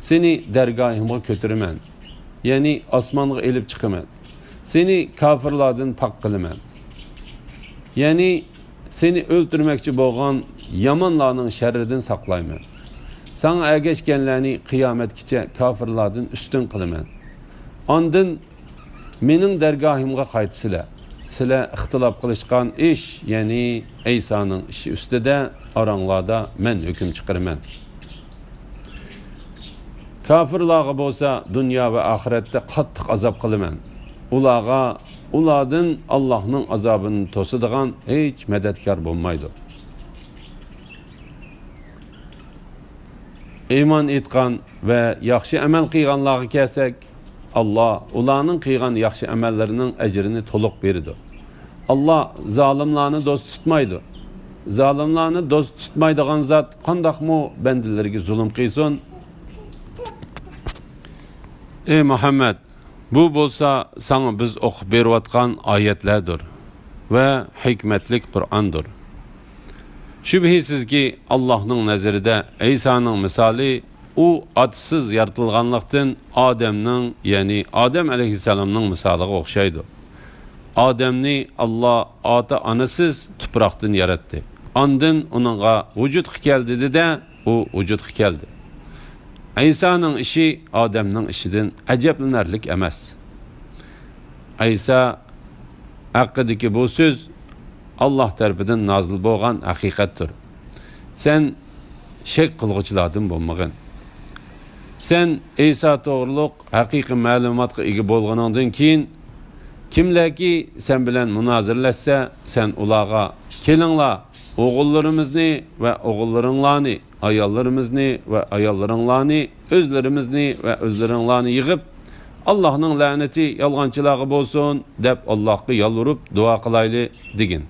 سېنى دەرگاھىمغا كۆتۈرىمەن، يەنى ئاسمانغا ئېلىپ چىقىمەن. سېنى كاپىرلاردىن پاك قىلىمەن، يەنى سېنى ئۆلتۈرمەكچى بولغان يامانلارنىڭ شەررىدىن ساقلايمەن. ساڭا ئەگەشكەنلەرنى قىيامەتكىچە كاپىرلاردىن ئۈستۈن قىلىمەن. ئاندىن مېنىڭ دەرگاھىمغا قايتىسىلەر. سىلەر ئىختىلاپ قىلىشقان ئىش، يەنى ئەيسانىڭ ئىشى ئۈستىدە ئاراڭلاردا مەن ھۆكۈم چىقىرىمەن. كاپىرلارغا بولسا دۇنيا ۋە ئاخىرەتتە قاتتىق ئازاب قىلىمەن. ئۇلارغا ئۇلاردىن ئاللاھنىڭ ئازابىنى توسىدىغان ھېچ مەدەتكار بولمايدۇ.» ئىمان ئېيتقان ۋە ياخشى ئەمەل قىلغانلارغا كەلسەك، ئاللا ئۇلارنىڭ قىلغان ياخشى ئەمەللىرىنىڭ ئەجرىنى تولۇق بېرىدۇ. ئاللا زالىملارنى دوست تۇتمايدۇ. زالىملارنى دوست تۇتمايدىغان زات قانداقمۇ بەندىلىرىگە زۇلۇم قىلسۇن؟ ئەي مۇھەممەد، بۇ بولسا ساڭا بىز ئوقۇپ بېرىۋاتقان ئايەتلەردۇر ۋە ھېكمەتلىك قۇرئاندۇر. شۈبھىسىزكى، ئاللاھنىڭ نەزىرىدە ئەيسانىڭ مىسالى ئۇ ئاتىسىز يارىتىلغانلىقتىن ئادەمنىڭ، يەنى ئادەم ئەلەيھىسسالامنىڭ مىسالىغا ئوخشايدۇ. ئادەمنى ئاللا ئاتا-ئانىسىز تۇپراقتىن ياراتتى. ئاندىن ئۇنىڭغا ۋۇجۇدقا كەل دېدى-دە، ئۇ ۋۇجۇدقا كەلدى. ئەيسانىڭ ئىشى ئادەمنىڭ ئىشىدىن ئەجەبلىنەرلىك ئەمەس. ئەيسا ھەققىدىكى بۇ سۆز ئاللا تەرىپىدىن نازىل بولغان ھەقىقەتتۇر. سەن شەك قىلغۇچىلاردىن بولمىغىن. سەن ئەيسا توغرۇلۇق ھەقىقىي مەلۇماتقا ئىگە بولغىنىڭدىن كېيىن، كىملەركى سەن بىلەن مۇنازىرىلەشسە، سەن ئۇلارغا: «كېلىڭلار، ئوغۇللىرىمىزنى ۋە ئوغۇللىرىڭلارنى، ئاياللىرىمىزنى ۋە ئاياللىرىڭلارنى، ئۆزلىرىمىزنى ۋە ئۆزلىرىڭلارنى يىغىپ، ئاللاھنىڭ لەنىتى يالغانچىلارغا بولسۇن دەپ، ئاللاھقا يالۋۇرۇپ دۇئا قىلايلى» دېگىن.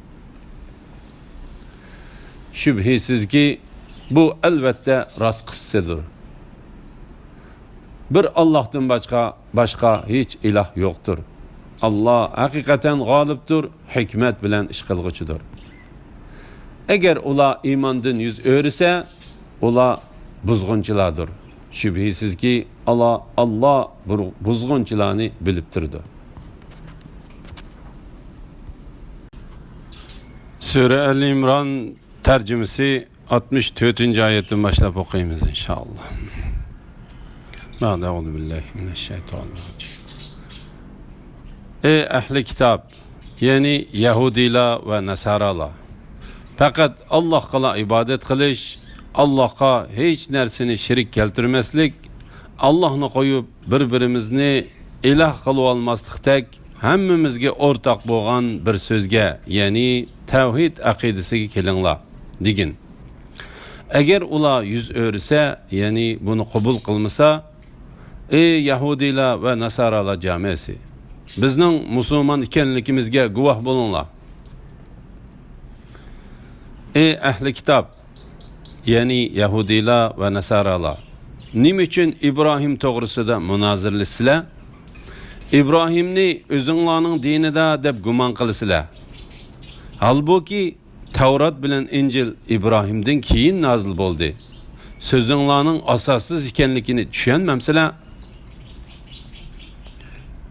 شۈبھىسىزكى، بۇ ئەلۋەتتە راست قىسسىدۇر. بىر ئاللاھتىن باشقا، باشقا ھېچ ئىلاھ يوقتۇر. ئاللا ھەقىقەتەن غالىبتۇر، ھېكمەت بىلەن ئىش قىلغۇچىدۇر. ئەگەر ئۇلار ئىماندىن يۈز ئۆرۈسە، ئۇلار بۇزغۇنچىلاردۇر. شۈبھىسىزكى، ئالا-، ئاللا بۇر-، بۇزغۇنچىلارنى بىلىپ تۇرىدۇ. سۈرە ئەل ئىمران تەرجىمىسى. ئاتمىش تۆتىنچى ئايەتتىن باشلاپ ئوقۇيمىز، ئىنشائاللا. بەئدە، ئەئۇزۇ بىللاھى مىنەششەيتانىررەجىم. ئەي ئەھلى كىتاب، يەنى يەھۇدىيلار ۋە ناسارالار، پەقەت ئاللاھقىلا ئىبادەت قىلىش، ئاللاھقا ھېچ نەرسىنى شېرىك كەلتۈرمەسلىك، ئاللاھنى قويۇپ بىر-بىرىمىزنى ئىلاھ قىلىۋالماسلىقتەك ھەممىمىزگە ئورتاق بولغان بىر سۆزگە، يەنى تەۋھىد ئەقىدىسىگە كېلىڭلار، دېگىن. ئەگەر ئۇلار يۈز ئۆرۈسە، يەنى بۇنى قوبۇل قىلمىسا، ئەي يەھۇدىيلار ۋە ناسارالار جامەسى، بىزنىڭ مۇسۇلمان ئىكەنلىكىمىزگە گۇۋاھ بولۇڭلار. ئەي ئەھلى كىتاب، يەنى يەھۇدىيلار ۋە ناسارالار، نېمە ئۈچۈن ئىبراھىم توغرىسىدا مۇنازىرىلىشىسىلەر؟ ئىبراھىمنى ئۆزۈڭلارنىڭ دىنىدا دەپ گۇمان قىلىسىلەر. ھالبۇكى، تەۋرات بىلەن ئىنجىل ئىبراھىمدىن كېيىن نازىل بولدى. سۆزۈڭلارنىڭ ئاساسسىز ئىكەنلىكىنى چۈشەنمەمسىلەر؟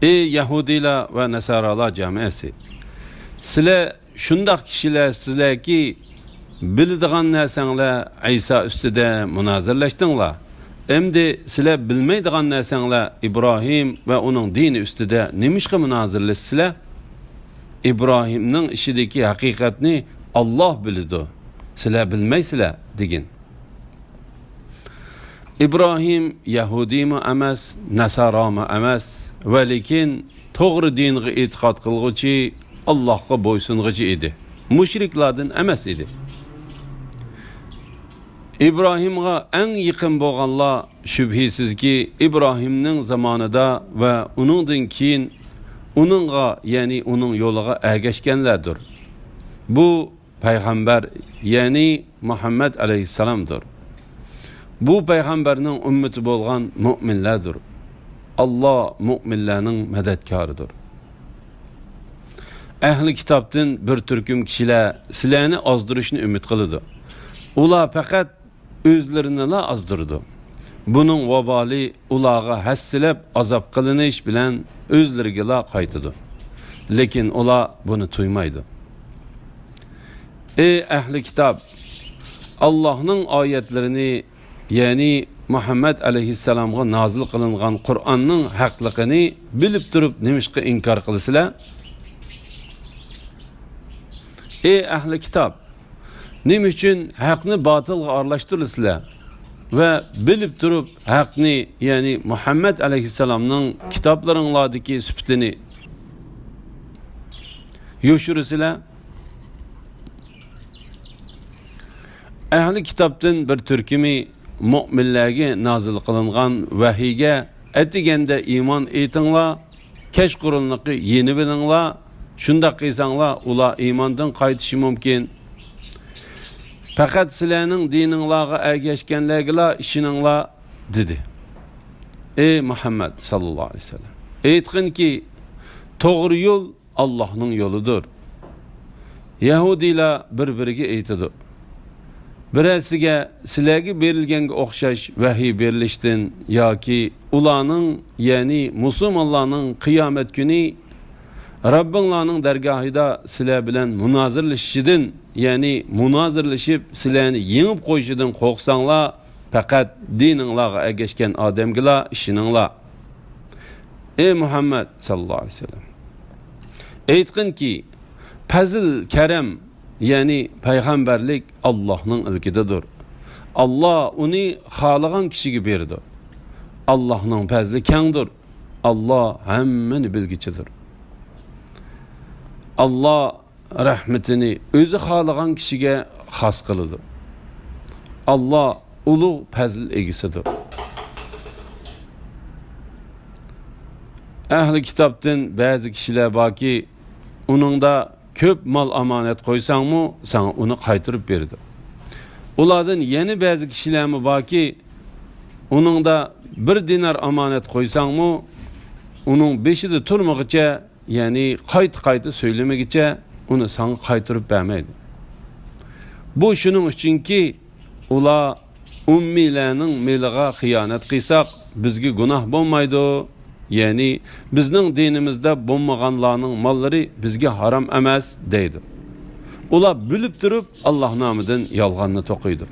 ئەي يەھۇدىيلار ۋە ناسارالار جامەسى! سىلەر شۇنداق كىشىلەرسىلەركى، بىلىدىغان نەرسەڭلار ئەيسا ئۈستىدە مۇنازىرىلەشتىڭلار. ئەمدى سىلەر بىلمەيدىغان نەرسەڭلار ئىبراھىم ۋە ئۇنىڭ دىنى ئۈستىدە نېمىشقا مۇنازىرىلىشىسىلەر؟ ئىبراھىمنىڭ ئىشىدىكى ھەقىقەتنى ئاللاھ بىلىدۇ، سىلەر بىلمەيسىلەر، دېگىن. ئىبراھىم يەھۇدىيمۇ ئەمەس، ناسارامۇ ئەمەس، ۋەلىكىن توغرا دىنغا ئېتىقاد قىلغۇچى، ئاللاھقا بويسۇنغۇچى ئىدى. مۇشرىكلاردىن ئەمەس ئىدى. ئىبراھىمغا ئەڭ يېقىن بولغانلار، شۈبھىسىزكى، ئىبراھىمنىڭ زامانىدا ۋە ئۇنىڭدىن كېيىن ئۇنىڭغا، يەنى ئۇنىڭ يولىغا ئەگەشكەنلەردۇر. بۇ پەيغەمبەر، يەنى مۇھەممەد ئەلەيھىسسالامدۇر. بۇ پەيغەمبەرنىڭ ئۈممىتى بولغان مۆمىنلەردۇر. ئاللاھ مۆمىنلەرنىڭ مەدەتكارىدۇر. ئەھلى كىتابتىن بىر تۈركۈم كىشىلەر سىلەرنى ئازدۇرۇشنى ئۈمىد قىلىدۇ. ئۇلار پەقەت ئۆزلىرىنىلا ئازدۇرىدۇ. بۇنىڭ ۋابالى ئۇلارغا ھەسسىلەپ ئازاب قىلىنىش بىلەن ئۆزلىرىگىلا قايتىدۇ. لېكىن ئۇلار بۇنى تۇيمايدۇ. ئەي ئەھلى كىتاب! ئاللاھنىڭ ئايەتلىرىنى، يەنى مۇھەممەد ئەلەيھىسسالامغا نازىل قىلىنغان قۇرئاننىڭ ھەقلىقىنى بىلىپ تۇرۇپ نېمىشقا ئىنكار قىلىسىلەر؟ ئەي ئەھلى كىتاب! نېمە ئۈچۈن ھەقنى باتىلغا ئارىلاشتۇرىسىلەر ۋە بىلىپ تۇرۇپ ھەقنى، يەنى مۇھەممەد ئەلەيھىسسالامنىڭ كىتابلىرىڭلاردىكى سۈپىتىنى يوشۇرىسىلەر؟ ئەھلى كىتابتىن بىر تۈركۈمى مۆمىنلەرگە نازىل قىلىنغان ۋەھىيگە ئەتىگەندە ئىمان ئېيتىڭلار، كەچقۇرۇنلۇقى يېنىۋېلىڭلار، شۇنداق قىلساڭلار ئۇلار ئىماندىن قايتىشى مۇمكىن. پەقەت سىلەرنىڭ دىنىڭلارغا ئەگەشكەنلەرگىلا ئىشىنىڭلار، دېدى. ئەي مۇھەممەد ساللاللاھۇ ئەلەيھى ۋەسەللەم، ئېيتقىنكى، توغرا يول ئاللاھنىڭ يولىدۇر. يەھۇدىيلار بىر-بىرىگە ئېيتىدۇ، بىرەرسىگە سىلەرگە بېرىلگەنگە ئوخشاش ۋەھىي بېرىلىشتىن ياكى ئۇلارنىڭ، يەنى مۇسۇلمانلارنىڭ قىيامەت كۈنى رەببىڭلارنىڭ دەرگاھىدا سىلەر بىلەن مۇنازىرىلىشىشىدىن، يەنى مۇنازىرىلىشىپ سىلەرنى يېڭىپ قويۇشىدىن قورقساڭلار، پەقەت دىنىڭلارغا ئەگەشكەن ئادەمگىلا ئىشىنىڭلار. ئەي مۇھەممەد ساللاللاھۇ ئەلەيھى ۋەسەللەم، ئېيتقىنكى، پەزىل، كەرەم، يەنى پەيغەمبەرلىك ئاللاھنىڭ ئىلكىدىدۇر. ئاللاھ ئۇنى خالىغان كىشىگە بېرىدۇ. ئاللاھنىڭ پەزلى كەڭدۇر. ئاللاھ ھەممىنى بىلگۈچىدۇر. ئاللاھ رەھمىتىنى ئۆزى خالىغان كىشىگە خاس قىلىدۇ. ئاللاھ ئۇلۇغ پەزىل ئىگىسىدۇر. ئەھلى كىتابتىن بەزى كىشىلەر باركى، ئۇنىڭدا كۆپ مال ئامانەت قويساڭمۇ، ساڭا ئۇنى قايتۇرۇپ بېرىدۇ. ئۇلاردىن يەنە بەزى كىشىلەرمۇ باركى، ئۇنىڭدا بىر دىنار ئامانەت قويساڭمۇ، ئۇنىڭ بېشىدا تۇرمىغىچە، يەنى قايتا-قايتا سۆيلىمىگىچە ئۇنى ساڭا قايتۇرۇپ بەرمەيدۇ. بۇ شۇنىڭ ئۈچۈنكى، ئۇلار ئۈممىيلەرنىڭ مېلىغا خىيانەت قىلساق، بىزگە گۇناھ بولمايدۇ. يەنى بىزنىڭ دىنىمىزدا بولمىغانلارنىڭ ماللىرى بىزگە ھارام ئەمەس، دەيدۇ. ئۇلار بىلىپ تۇرۇپ ئاللاھ نامىدىن يالغاننى توقۇيدۇ.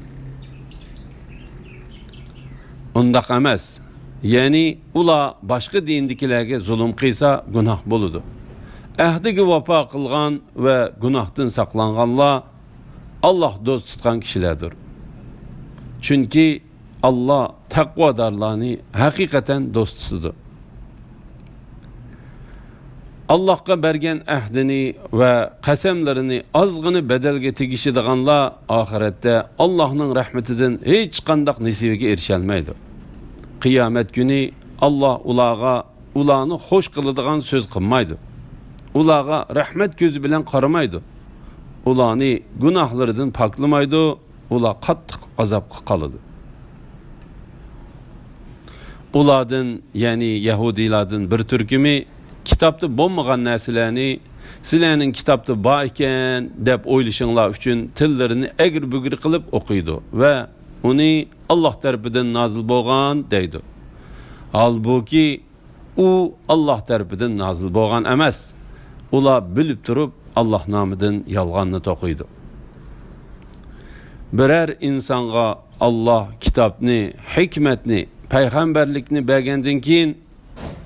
ئۇنداق ئەمەس. يەنى ئۇلار باشقا دىندىكىلەرگە زۇلۇم قىلسا گۇناھ بولىدۇ. ئەھدىگە ۋاپا قىلغان ۋە گۇناھتىن ساقلانغانلار ئاللاھ دوست تۇتقان كىشىلەردۇر. چۈنكى ئاللاھ تەقۋادارلارنى ھەقىقەتەن دوست تۇتىدۇ. ئاللاھقا بەرگەن ئەھدىنى ۋە قەسەملىرىنى ئازغىنە بەدەلگە تېگىشىدىغانلار ئاخىرەتتە ئاللاھنىڭ رەھمىتىدىن ھېچقانداق نېسىۋىگە ئېرىشەلمەيدۇ. قىيامەت كۈنى ئاللاھ ئۇلارغا، ئۇلارنى خوش قىلىدىغان سۆز قىلمايدۇ. ئۇلارغا رەھمەت كۆزى بىلەن قارىمايدۇ. ئۇلارنى گۇناھلىرىدىن پاكلىمايدۇ. ئۇلار قاتتىق ئازابقا قالىدۇ. ئۇلاردىن، يەنى يەھۇدىيلاردىن بىر تۈركۈمى كىتابتا بولمىغان نەرسىلەرنى سىلەرنىڭ كىتابتا بار ئىكەن دەپ ئويلىشىڭلار ئۈچۈن تىللىرىنى ئەگرى-بۈگرى قىلىپ ئوقۇيدۇ ۋە ئۇنى ئاللاھ تەرىپىدىن نازىل بولغان دەيدۇ. ھالبۇكى، ئۇ ئاللاھ تەرىپىدىن نازىل بولغان ئەمەس. ئۇلار بىلىپ تۇرۇپ ئاللاھ نامىدىن يالغاننى توقۇيدۇ. بىرەر ئىنسانغا ئاللاھ كىتابنى، ھېكمەتنى، پەيغەمبەرلىكنى بەرگەندىن كېيىن،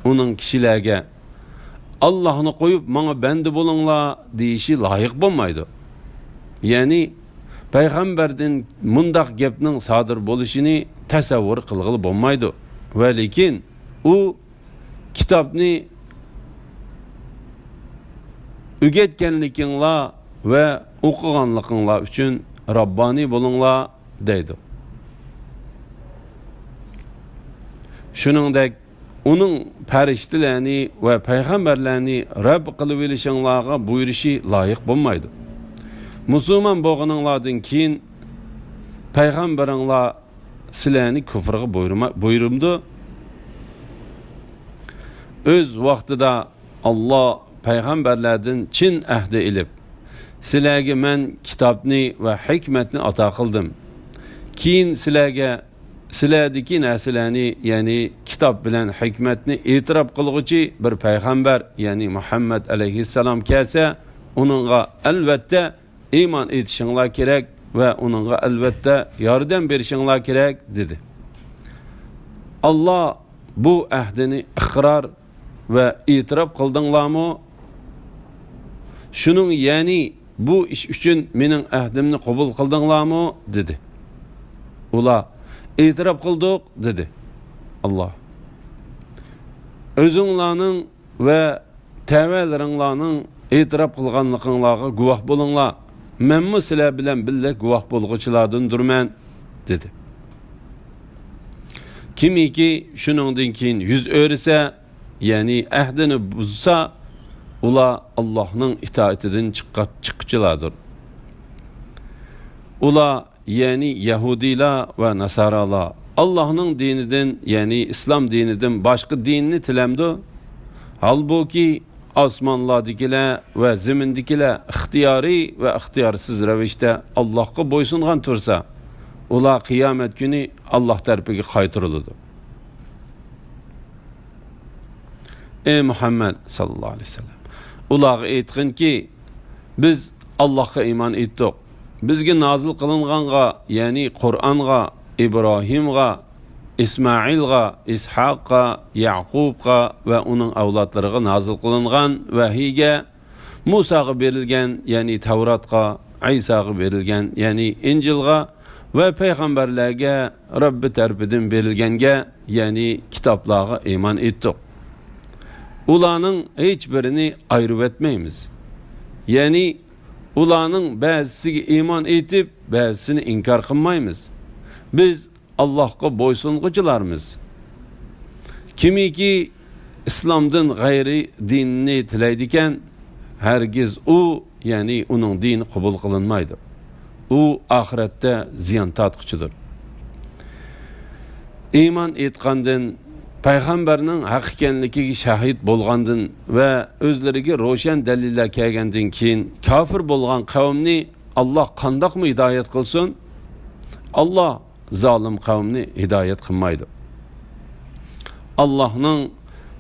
ئۇنىڭ كىشىلەرگە «ئاللاھنى قويۇپ، ماڭا بەندە بولۇڭلار» دېيىشى لايىق بولمايدۇ. يەنى، پەيغەمبەردىن مۇنداق گەپنىڭ سادىر بولۇشىنى تەسەۋۋۇر قىلغىلى بولمايدۇ. ۋە لېكىن، ئۇ كىتابنى ئۆگەتكەنلىكىڭلار ۋە ئوقۇغانلىقىڭلار ئۈچۈن رەببانىي بولۇڭلار دەيدۇ. شۇنىڭدەك، ئۇنىڭ پەرىشتىلەرنى ۋە پەيغەمبەرلەرنى رەب قىلىۋېلىشىڭلارغا بۇيرۇشى لايىق بولمايدۇ. مۇسۇلمان بولغىنىڭلاردىن كېيىن پەيغەمبىرىڭلار سىلەرنى كۇفرغا بۇيرۇما-، بۇيرۇمدۇ؟ ئۆز ۋاقتىدا ئاللاھ پەيغەمبەرلەردىن چىن ئەھدى ئېلىپ، سىلەرگە مەن كىتابنى ۋە ھېكمەتنى ئاتا قىلدىم. كېيىن سىلەرگە سىلەردىكى نەرسىلەرنى، يەنى كىتاب بىلەن ھېكمەتنى ئېتىراپ قىلغۇچى بىر پەيغەمبەر، يەنى مۇھەممەد ئەلەيھىسسالام كەلسە، ئۇنىڭغا ئەلۋەتتە ئىمان ئېيتىشىڭلار كېرەك ۋە ئۇنىڭغا ئەلۋەتتە ياردەم بېرىشىڭلار كېرەك، دېدى. ئاللاھ بۇ ئەھدىنى ئىقرار ۋە ئېتىراپ قىلدىڭلارمۇ؟ شۇنىڭ، يەنى بۇ ئىش ئۈچۈن مېنىڭ ئەھدىمنى قوبۇل قىلدىڭلارمۇ؟ دېدى. ئۇلار، ئېتىراپ قىلدۇق، دېدى. ئاللاھ، ئۆزۈڭلارنىڭ ۋە تەۋەلىرىڭلارنىڭ ئېتىراپ قىلغانلىقىڭلارغا گۇۋاھ بولۇڭلار. مەنمۇ سىلەر بىلەن بىللە گۇۋاھ بولغۇچىلاردىندۇرمەن، دېدى. كىمكى شۇنىڭدىن كېيىن يۈز ئۆرۈسە، يەنى ئەھدىنى بۇزسا، ئۇلار ئاللاھنىڭ ئىتائىتىدىن چىققا-، چىققۇچىلاردۇر. ئۇلار، يەنى يەھۇدىيلار ۋە ناسارالار ئاللاھنىڭ دىنىدىن، يەنى ئىسلام دىنىدىن باشقا دىننى تىلەمدۇ؟ ھالبۇكى، ئاسمانلاردىكىلەر ۋە زېمىندىكىلەر ئىختىيارىي ۋە ئىختىيارسىز رەۋىشتە ئاللاھقا بويسۇنغان تۇرسا، ئۇلار قىيامەت كۈنى ئاللاھ تەرىپىگە قايتۇرۇلىدۇ. ئەي مۇھەممەد ساللاللاھۇ ئەلەيھى ۋەسەللەم، ئۇلارغا ئېيتقىنكى، بىز ئاللاھقا ئىمان ئېيتتۇق. بىزگە نازىل قىلىنغانغا، يەنى قۇرئانغا، ئىبراھىمغا، ئىسمائىلغا، ئىسھاققا، يەقۇبقا ۋە ئۇنىڭ ئەۋلادلىرىغا نازىل قىلىنغان ۋەھىيگە، مۇساغا بېرىلگەن، يەنى تەۋراتقا، ئەيساغا بېرىلگەن، يەنى ئىنجىلغا ۋە پەيغەمبەرلەرگە، رەببى تەرىپىدىن بېرىلگەنگە، يەنى كىتابلارغا ئىمان ئېيتتۇق. ئۇلارنىڭ ھېچ بىرىنى ئايرىۋەتمەيمىز. يەنى ئۇلارنىڭ بەزىسىگە ئىمان ئېيتىپ، بەزىسىنى ئىنكار قىلمايمىز. بىز ئاللاھقا بويسۇنغۇچىلارمىز. كىمكى ئىسلامدىن غەيرىي دىننى تىلەيدىكەن، ھەرگىز ئۇ، يەنى ئۇنىڭ دىنى قوبۇل قىلىنمايدۇ. ئۇ ئاخىرەتتە زىيان تارتقۇچىدۇر. ئىمان ئېيتقاندىن، پەيغەمبەرنىڭ ھەق ئىكەنلىكىگە شاھىت بولغاندىن ۋە ئۆزلىرىگە روشەن دەلىللەر كەلگەندىن كېيىن كاپىر بولغان قەۋمنى ئاللاھ قانداقمۇ ھىدايەت قىلسۇن؟ ئاللاھ زالىم قەۋمنى ھىدايەت قىلمايدۇ. ئاللاھنىڭ،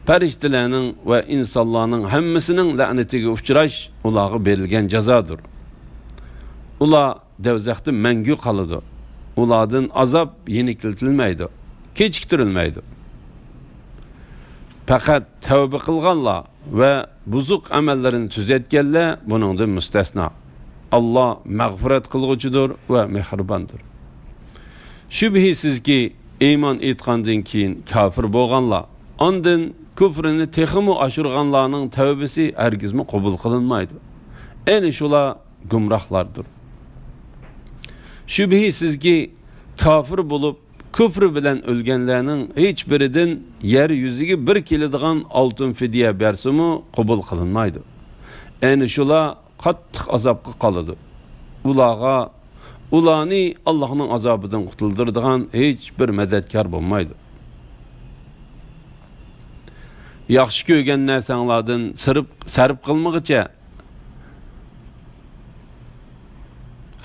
پەرىشتىلەرنىڭ ۋە ئىنسانلارنىڭ ھەممىسىنىڭ لەنىتىگە ئۇچراش ئۇلارغا بېرىلگەن جازادۇر. ئۇلار دەۋزەختە مەڭگۈ قالىدۇ. ئۇلاردىن ئازاب يېنىكلىتىلمەيدۇ، كېچىكتۈرۈلمەيدۇ. پەقەت تەۋبە قىلغانلار ۋە بۇزۇق ئەمەللىرىنى تۈزەتكەنلەر بۇنىڭدىن مۇستەسنا. ئاللاھ مەغپىرەت قىلغۇچىدۇر ۋە مېھرىباندۇر. شۈبھىسىزكى، ئىمان ئېيتقاندىن كېيىن كاپىر بولغانلار، ئاندىن كۇفرىنى تېخىمۇ ئاشۇرغانلارنىڭ تەۋبىسى ھەرگىزمۇ قوبۇل قىلىنمايدۇ. ئەنە شۇلار گۇمراھلاردۇر. شۈبھىسىزكى، كاپىر بولۇپ، كۇفرى بىلەن ئۆلگەنلەرنىڭ ھېچبىرىدىن يەر يۈزىگە بىر كېلىدىغان ئالتۇن فىدىيە بەرسىمۇ قوبۇل قىلىنمايدۇ. ئەنە شۇلار قاتتىق ئازابقا قالىدۇ. ئۇلارغا، ئۇلارنى ئاللاھنىڭ ئازابىدىن قۇتۇلدۇرىدىغان ھېچبىر مەدەتكار بولمايدۇ. ياخشى كۆرگەن نەرسەڭلاردىن سىرىپ، سەرپ قىلمىغىچە،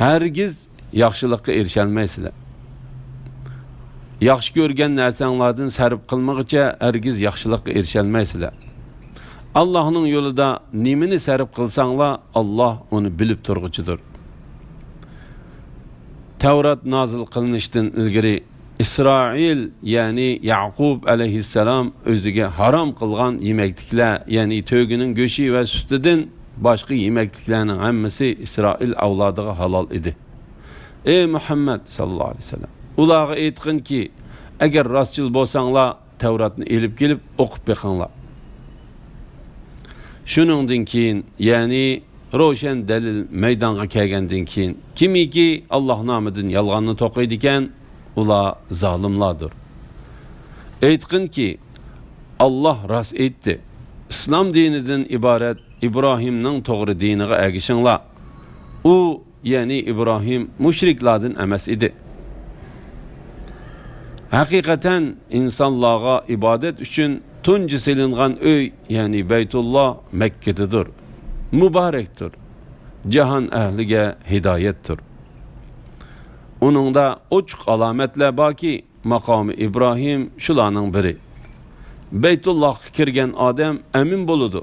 ھەرگىز ياخشىلىققا ئېرىشەلمەيسىلەر. ياخشى كۆرگەن نەرسەڭلاردىن سەرپ قىلمىغىچە، ھەرگىز ياخشىلىققا ئېرىشەلمەيسىلەر. ئاللاھنىڭ يولىدا نېمىنى سەرپ قىلساڭلار، ئاللاھ ئۇنى بىلىپ تۇرغۇچىدۇر. تەۋرات نازىل قىلىنىشتىن ئىلگىرى ئىسرائىل، يەنى يەقۇب ئەلەيھىسسالام ئۆزىگە ھارام قىلغان يېمەكلىكلەر، يەنى تۆگىنىڭ گۆشى ۋە سۈتىدىن باشقا يېمەكلىكلەرنىڭ ھەممىسى ئىسرائىل ئەۋلادىغا ھالال ئىدى. ئەي مۇھەممەد ساللاللاھۇ ئەلەيھى ۋەسەللەم، ئۇلارغا ئېيتقىنكى، ئەگەر راستچىل بولساڭلار، تەۋراتنى ئېلىپ كېلىپ ئوقۇپ بېقىڭلار. شۇنىڭدىن كېيىن، يەنى روشەن دەلىل مەيدانغا كەلگەندىن كېيىن، كىمكى ئاللاھ نامىدىن يالغاننى توقۇيدىكەن، ئۇلار زالىملاردۇر. ئېيتقىنكى، ئاللاھ راست ئېيتتى، ئىسلام دىنىدىن ئىبارەت ئىبراھىمنىڭ توغرا دىنىغا ئەگىشىڭلار. ئۇ، يەنى ئىبراھىم، مۇشرىكلاردىن ئەمەس ئىدى. ھەقىقەتەن ئىنسانلارغا ئىبادەت ئۈچۈن تۇنجى سېلىنغان ئۆي، يەنى بەيتۇللا مەككىدىدۇر. مۇبارەكتۇر. جاھان ئەھلىگە ھىدايەتتۇر. ئۇنىڭدا ئوچۇق ئالامەتلەر باركى، ماقامى ئىبراھىم شۇلارنىڭ بىرى. بەيتۇللاھقا كىرگەن ئادەم ئەمىن بولىدۇ.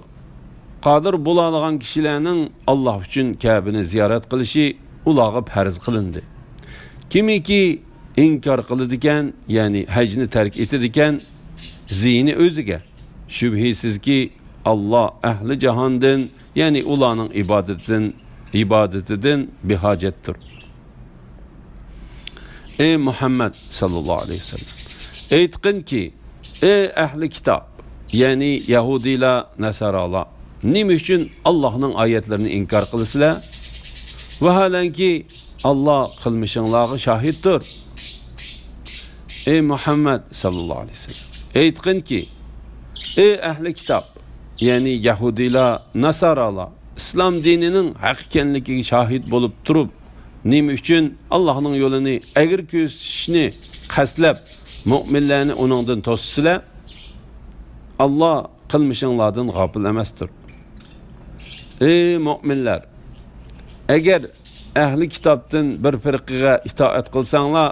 قادىر بولالىغان كىشىلەرنىڭ ئاللاھ ئۈچۈن كەبىنى زىيارەت قىلىشى ئۇلارغا پەرز قىلىندى. كىمكى ئىنكار قىلىدىكەن، يەنى ھەجنى تەرك ئېتىدىكەن، زىيىنى ئۆزىگە. شۈبھىسىزكى، ئاللاھ ئەھلى جاھاندىن، يەنى ئۇلارنىڭ ئىبادىتىدىن، ئىبادىتىدىن بىھاجەتتۇر. ئەي مۇھەممەد ساللاللاھۇ ئەلەيھى ۋەسەللەم، ئېيتقىنكى، ئەي ئەھلى كىتاب، يەنى يەھۇدىيلار، ناسارالار، نېمە ئۈچۈن ئاللاھنىڭ ئايەتلىرىنى ئىنكار قىلىسىلەر؟ ۋاھالەنكى، ئاللاھ قىلمىشىڭلارغا شاھىتتۇر. ئەي مۇھەممەد ساللاللاھۇ ئەلەيھى ۋەسەللەم، ئېيتقىنكى، ئەي ئەھلى كىتاب، يەنى يەھۇدىيلار، ناسارالار، ئىسلام دىنىنىڭ ھەق ئىكەنلىكىگە شاھىت بولۇپ تۇرۇپ، نېمە ئۈچۈن ئاللاھنىڭ يولىنى ئەگرى كۆرسىتىشنى قەستلەپ، مۆمىنلەرنى ئۇنىڭدىن توسىسىلەر؟ ئاللاھ قىلمىشىڭلاردىن غاپىل ئەمەستۇر. ئەي مۆمىنلەر! ئەگەر ئەھلى كىتابتىن بىر پىرقىگە ئىتائەت قىلساڭلار،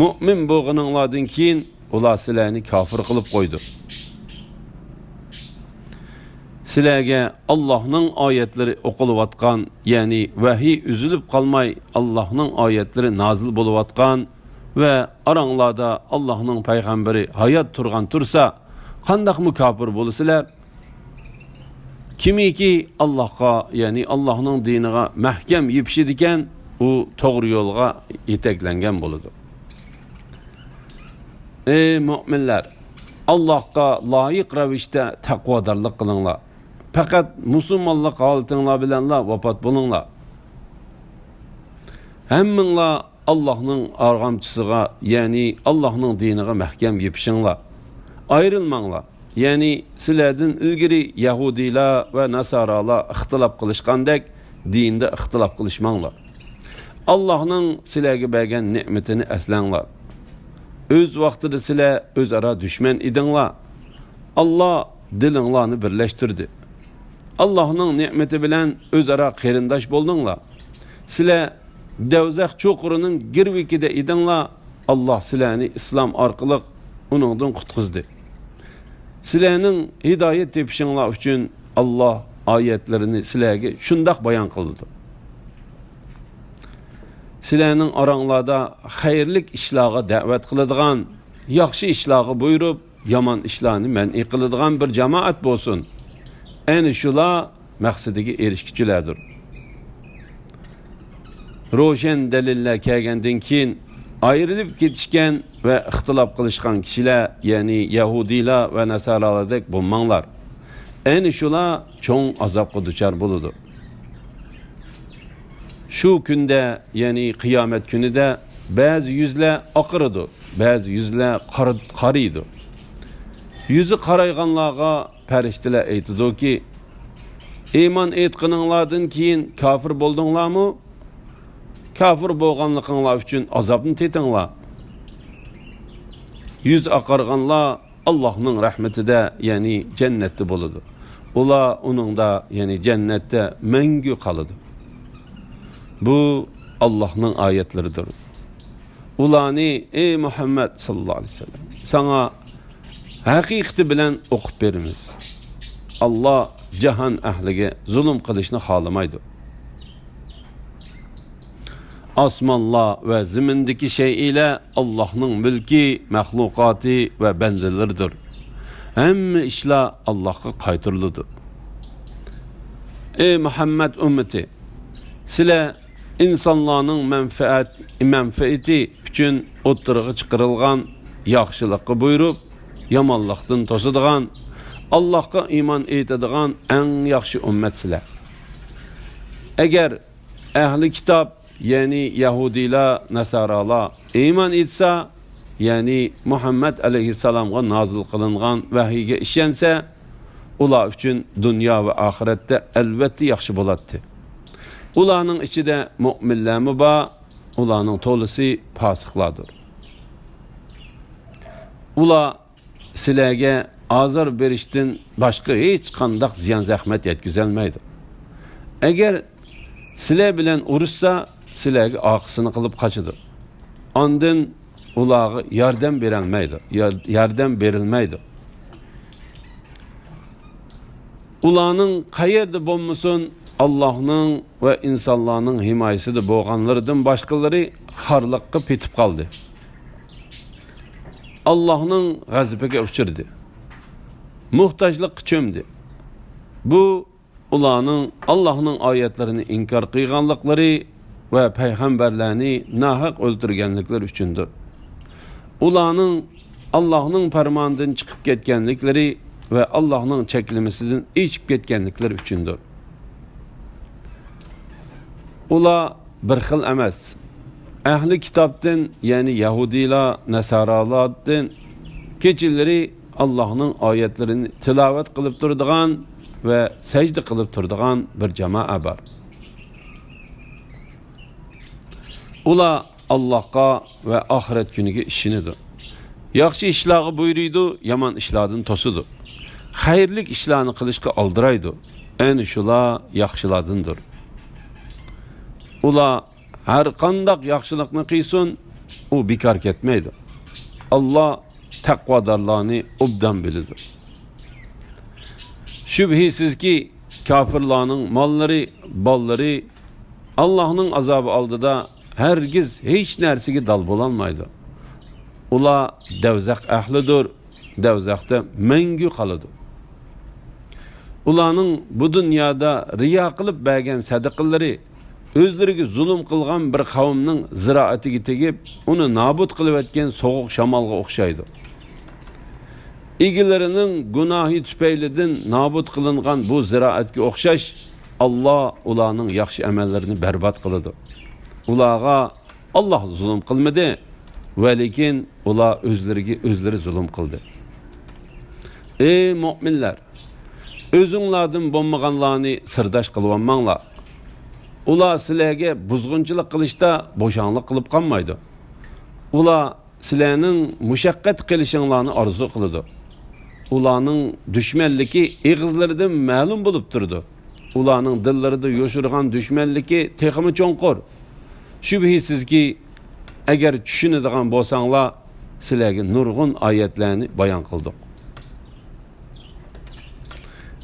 مۆمىن بولغىنىڭلاردىن كېيىن ئۇلار سىلەرنى كاپىر قىلىپ قويىدۇ. سىلەرگە ئاللاھنىڭ ئايەتلىرى ئوقۇلۇۋاتقان، يەنى ۋەھىي ئۈزۈلۈپ قالماي ئاللاھنىڭ ئايەتلىرى نازىل بولۇۋاتقان ۋە ئاراڭلاردا ئاللاھنىڭ پەيغەمبىرى ھايات تۇرغان تۇرسا، قانداقمۇ كاپىر بولىسىلەر؟ كىمكى ئاللاھقا، يەنى ئاللاھنىڭ دىنىغا مەھكەم يېپىشىدىكەن، ئۇ توغرا يولغا يېتەكلەنگەن بولىدۇ. ئەي مۆمىنلەر! ئاللاھقا لايىق رەۋىشتە تەقۋادارلىق قىلىڭلار. پەقەت مۇسۇلمانلىق ھالىتىڭلار بىلەنلا ۋاپات بولۇڭلار. ھەممىڭلار ئاللاھنىڭ ئارغامچىسىغا، يەنى ئاللاھنىڭ دىنىغا مەھكەم يېپىشىڭلار. ئايرىلماڭلار. يەنى سىلەردىن ئىلگىرى يەھۇدىيلار ۋە ناسارالار ئىختىلاپ قىلىشقاندەك، دىندا ئىختىلاپ قىلىشماڭلار. ئاللاھنىڭ سىلەرگە بەرگەن نېمىتىنى ئەسلەڭلار. ئۆز ۋاقتىدا سىلەر ئۆزئارا دۈشمەن ئىدىڭلار. ئاللاھ دىلىڭلارنى بىرلەشتۈردى. ئاللاھنىڭ نېمىتى بىلەن ئۆزئارا قېرىنداش بولدۇڭلار. سىلەر دەۋزەخ چوقۇرىنىڭ گىرۋىكىدە ئىدىڭلار، ئاللاھ سىلەرنى ئىسلام ئارقىلىق ئۇنىڭدىن قۇتقۇزدى. سىلەرنىڭ ھىدايەت تېپىشىڭلار ئۈچۈن ئاللاھ ئايەتلىرىنى سىلەرگە شۇنداق بايان قىلدى. سىلەرنىڭ ئاراڭلاردا خەيرلىك ئىشلارغا دەۋەت قىلىدىغان، ياخشى ئىشلارغا بۇيرۇپ، يامان ئىشلارنى مەنئى قىلىدىغان بىر جامائەت بولسۇن. ئەنە شۇلار مەقسىتىگە ئېرىشكۈچىلەردۇر. روشەن دەلىللەر كەلگەندىن كېيىن، ئايرىلىپ كېتىشكەن ۋە ئىختىلاپ قىلىشقان كىشىلەر، يەنى يەھۇدىيلار ۋە ناسارالاردەك بولماڭلار. ئەنە شۇلار چوڭ ئازابقا دۇچار بولىدۇ. شۇ كۈندە، يەنى قىيامەت كۈنىدە بەزى يۈزلەر ئاقىرىدۇ، بەزى يۈزلەر قارا-، قارىيدۇ. يۈزى قارايغانلارغا پەرىشتىلەر ئېيتىدۇكى، ئىمان ئېيتقىنىڭلاردىن كېيىن كاپىر بولدۇڭلارمۇ؟ كاپىر بولغانلىقىڭلار ئۈچۈن ئازابنى تېتىڭلار. يۈز ئاقارغانلار ئاللاھنىڭ رەھمىتىدە، يەنى جەننەتتە بولىدۇ. ئۇلار ئۇنىڭدا، يەنى جەننەتتە مەڭگۈ قالىدۇ. بۇ ئاللاھنىڭ ئايەتلىرىدۇر. ئۇلارنى، ئەي مۇھەممەد ساللاللاھۇ ئەلەيھى ۋەسەللەم، ساڭا ھەقىقىتى بىلەن ئوقۇپ بېرىمىز. ئاللا جاھان ئەھلىگە زۇلۇم قىلىشنى خالىمايدۇ. ئاسمانلار ۋە زېمىندىكى شەيئىلەر ئاللاھنىڭ مۈلكى، مەخلۇقاتى ۋە بەندىلىرىدۇر. ھەممە ئىشلار ئاللاھقا قايتۇرۇلىدۇ. ئەي مۇھەممەد ئۈممىتى، سىلەر ئىنسانلارنىڭ مەنپەئەت-، مەنپەئىتى ئۈچۈن ئوتتۇرىغا چىقىرىلغان، ياخشىلىققا بۇيرۇپ، يامانلىقتىن توسىدىغان، ئاللاھقا ئىمان ئېيتىدىغان ئەڭ ياخشى ئۈممەت سىلەر. ئەگەر ئەھلى كىتاب، يەنى يەھۇدىيلار، ناسارالار ئىمان ئېيتسا، يەنى مۇھەممەد ئەلەيھىسسالامغا نازىل قىلىنغان ۋەھىيگە ئىشەنسە، ئۇلار ئۈچۈن دۇنيا ۋە ئاخىرەتتە ئەلۋەتتە ياخشى بولاتتى. ئۇلارنىڭ ئىچىدە مۆمىنلەرمۇ بار، ئۇلارنىڭ تولىسى پاسىقلاردۇر. ئۇلار سىلەرگە ئازار بېرىشتىن باشقا ھېچقانداق زىيان-زەخمەت يەتكۈزەلمەيدۇ. ئەگەر سىلەر بىلەن ئۇرۇشسا، سىلەرگە ئارقىسىنى قىلىپ قاچىدۇ. ئاندىن ئۇلارغا ياردەم بېرەلمەيدۇ، يار-، ياردەم بېرىلمەيدۇ. ئۇلارنىڭ قەيەردە بولمىسۇن، ئاللاھنىڭ ۋە ئىنسانلارنىڭ ھىمايىسىدە بولغانلىرىدىن باشقىلىرى خارلىققا پېتىپ قالدى. ئاللاھنىڭ غەزىپىگە ئۇچرىدى. موھتاجلىققا چۆمدى. بۇ ئۇلارنىڭ ئاللاھنىڭ ئايەتلىرىنى ئىنكار قىلغانلىقلىرى ۋە پەيغەمبەرلەرنى ناھەق ئۆلتۈرگەنلىكلىرى ئۈچۈندۇر. ئۇلارنىڭ ئاللاھنىڭ پەرمانىدىن چىقىپ كەتكەنلىكلىرى ۋە ئاللاھنىڭ چەكلىمىسىدىن ئېشىپ كەتكەنلىكلىرى ئۈچۈندۇر. ئۇلار بىر خىل ئەمەس. ئەھلى كىتابتىن، يەنى يەھۇدىيلار، ناسارالاردىن كېچىلىرى ئاللاھنىڭ ئايەتلىرىنى تىلاۋەت قىلىپ تۇرىدىغان ۋە سەجدە قىلىپ تۇرىدىغان بىر جامائە بار. ئۇلار ئاللاھقا ۋە ئاخىرەت كۈنىگە ئىشىنىدۇ. ياخشى ئىشلارغا بۇيرۇيدۇ، يامان ئىشلاردىن توسىدۇ. خەيرلىك ئىشلارنى قىلىشقا ئالدىرايدۇ. ئەنە شۇلار ياخشىلاردىندۇر. ئۇلار ھەر قانداق ياخشىلىقنى قىلسۇن، ئۇ بىكار كەتمەيدۇ. ئاللا تەقۋادارلارنى ئوبدان بىلىدۇ. شۈبھىسىزكى، كاپىرلارنىڭ ماللىرى، بالىلىرى ئاللاھنىڭ ئازابى ئالدىدا ھەرگىز ھېچ نەرسىگە دال بولالمايدۇ. ئۇلار دەۋزەخ ئەھلىدۇر، دەۋزەختە مەڭگۈ قالىدۇ. ئۇلارنىڭ بۇ دۇنيادا رىيا قىلىپ بەرگەن سەدىقىلىرى ئۆزلىرىگە زۇلۇم قىلغان بىر قەۋمنىڭ زىرائىتىگە تېگىپ، ئۇنى نابۇت قىلىۋەتكەن سوغۇق شامالغا ئوخشايدۇ. ئىگىلىرىنىڭ گۇناھى تۈپەيلىدىن نابۇت قىلىنغان بۇ زىرائەتكە ئوخشاش، ئاللا ئۇلارنىڭ ياخشى ئەمەللىرىنى بەربات قىلىدۇ. ئۇلارغا ئاللا زۇلۇم قىلمىدى، ۋەلىكىن ئۇلار ئۆزلىرىگە ئۆزلىرى زۇلۇم قىلدى. ئەي مۆمىنلەر! ئۆزۈڭلاردىن بولمىغانلارنى سىرداش قىلىۋالماڭلار. ئۇلار سىلەرگە بۇزغۇنچىلىق قىلىشتا بوشاڭلىق قىلىپ قالمايدۇ. ئۇلار سىلەرنىڭ مۇشەققەت قىلىشىڭلارنى ئارزۇ قىلىدۇ. ئۇلارنىڭ دۈشمەنلىكى ئېغىزلىرىدىن مەلۇم بولۇپ تۇرىدۇ. ئۇلارنىڭ دىللىرىدا يوشۇرغان دۈشمەنلىكى تېخىمۇ چوڭقۇر. شۈبھىسىزكى، ئەگەر چۈشىنىدىغان بولساڭلار، سىلەرگە نۇرغۇن ئايەتلەرنى بايان قىلدۇق.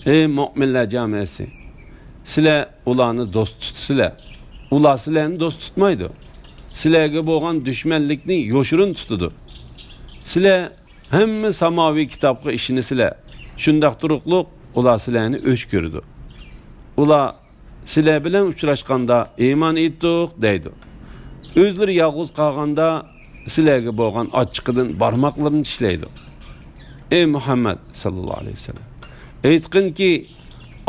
ئەي مۆمىنلەر جامائەسى! سىلەر ئۇلارنى دوست تۇتىسىلەر. ئۇلار سىلەرنى دوست تۇتمايدۇ. سىلەرگە بولغان دۈشمەنلىكنى يوشۇرۇن تۇتىدۇ. سىلەر ھەممە ساماۋىي كىتابقا ئىشىنىسىلەر. شۇنداق تۇرۇقلۇق ئۇلار سىلەرنى ئۆچ كۆرىدۇ. ئۇلار سىلەر بىلەن ئۇچراشقاندا ئىمان ئېيتتۇق دەيدۇ. ئۆزلىرى يالغۇز قالغاندا سىلەرگە بولغان ئاچچىقىدىن بارماقلىرىنى چىشلەيدۇ. ئەي مۇھەممەد ساللاللاھۇ ئەلەيھى ۋەسەللەم، ئېيتقىنكى،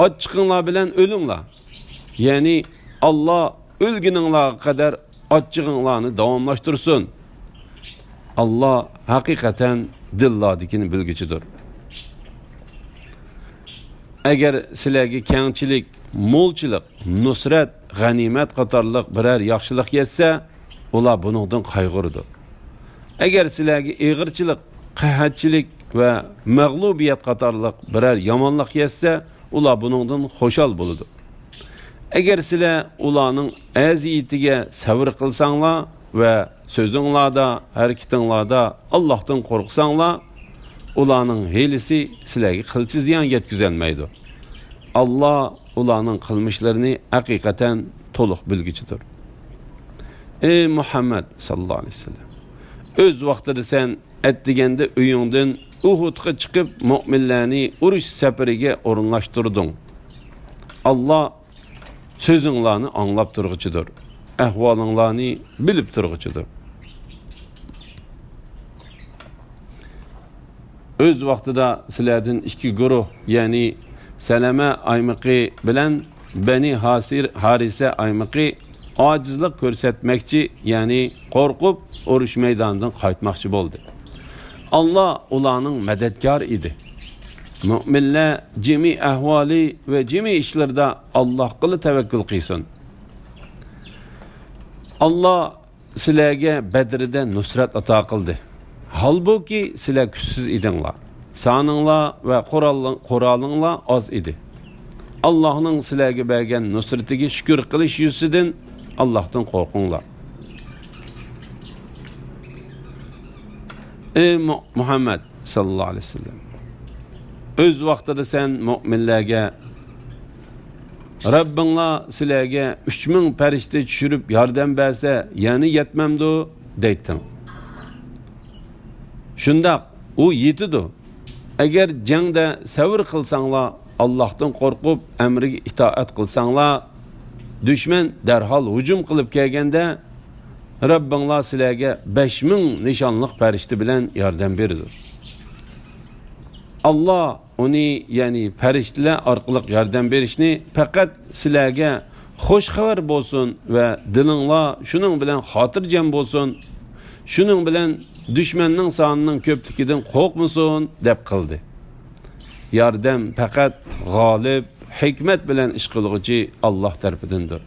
ئاچچىقىڭلار بىلەن ئۆلۈڭلار. يەنى ئاللا ئۆلگىنىڭلارغا قەدەر ئاچچىقىڭلارنى داۋاملاشتۇرسۇن. ئاللا ھەقىقەتەن دىللاردىكىنى بىلگۈچىدۇر. ئەگەر سىلەرگە كەڭچىلىك، مولچىلىق، نۇسرەت، غەنىيمەت قاتارلىق بىرەر ياخشىلىق يەتسە، ئۇلار بۇنىڭدىن قايغۇرىدۇ. ئەگەر سىلەرگە ئېغىرچىلىق، قەھەتچىلىك ۋە مەغلۇبىيەت قاتارلىق بىرەر يامانلىق يەتسە، ئۇلار بۇنىڭدىن خۇشال بولىدۇ. ئەگەر سىلەر ئۇلارنىڭ ئەزىيىتىگە سەۋر قىلساڭلار ۋە سۆزۈڭلاردا، ھەرىكىتىڭلاردا ئاللاھتىن قورقساڭلار، ئۇلارنىڭ ھىيلىسى سىلەرگە قىلچە زىيان يەتكۈزەلمەيدۇ. ئاللا ئۇلارنىڭ قىلمىشلىرىنى ھەقىقەتەن تولۇق بىلگۈچىدۇر. ئەي مۇھەممەد ساللاللاھۇ ئەلەيھى ۋەسەللەم، ئۆز ۋاقتىدا سەن ئەتىگەندە ئۆيۈڭدىن ئۇھۇدقا چىقىپ، مۆمىنلەرنى ئۇرۇش سەپىرىگە ئورۇنلاشتۇردۇڭ. ئاللا سۆزۈڭلارنى ئاڭلاپ تۇرغۇچىدۇر، ئەھۋالىڭلارنى بىلىپ تۇرغۇچىدۇر. ئۆز ۋاقتىدا سىلەردىن ئىككى گۇرۇھ، يەنى سەلەمە ئايمىقى بىلەن بەنى ھاسىر، ھارىسە ئايمىقى ئاجىزلىق كۆرسەتمەكچى، يەنى قورقۇپ ئۇرۇش مەيدانىدىن قايتماقچى بولدى. ئاللا ئۇلارنىڭ مەدەتكارى ئىدى. مۆمىنلەر جىمى ئەھۋالى ۋە جىمى ئىشلىرىدا ئاللاھقىلا تەۋەككۈل قىلسۇن. ئاللا سىلەرگە بەدرىدە نۇسرەت ئاتا قىلدى. ھالبۇكى، سىلەر كۈچسىز ئىدىڭلار. سانىڭلار ۋە قورال-، قورالىڭلار ئاز ئىدى. ئاللاھنىڭ سىلەرگە بەرگەن نۇسرىتىگە شۈكۈر قىلىش يۈزىسىدىن ئاللاھتىن قورقۇڭلار. ئەي مۇ-، مۇھەممەد ساللاللاھۇ ئەلەيھى ۋەسەللەم، ئۆز ۋاقتىدا سەن مۆمىنلەرگە، رەببىڭلار سىلەرگە ئۈچ مىڭ پەرىشتە چۈشۈرۈپ ياردەم بەرسە، يەنە يەتمەمدۇ؟ دەيتتىڭ. شۇنداق، ئۇ يېتىدۇ. ئەگەر جەڭدە سەۋر قىلساڭلار، ئاللاھتىن قورقۇپ، ئەمرىگە ئىتائەت قىلساڭلار، دۈشمەن دەرھال ھۇجۇم قىلىپ كەلگەندە، رەببىڭلار سىلەرگە بەش مىڭ نىشانلىق پەرىشتە بىلەن ياردەم بېرىدۇ. ئاللا ئۇنى، يەنى پەرىشتىلەر ئارقىلىق ياردەم بېرىشنى پەقەت سىلەرگە خۇش خەۋەر بولسۇن ۋە دىلىڭلار شۇنىڭ بىلەن خاتىرجەم بولسۇن، شۇنىڭ بىلەن دۈشمەننىڭ سانىنىڭ كۆپلۈكىدىن قورقمىسۇن، دەپ قىلدى. ياردەم پەقەت غالىب، ھېكمەت بىلەن ئىش قىلغۇچى ئاللا تەرىپىدىندۇر.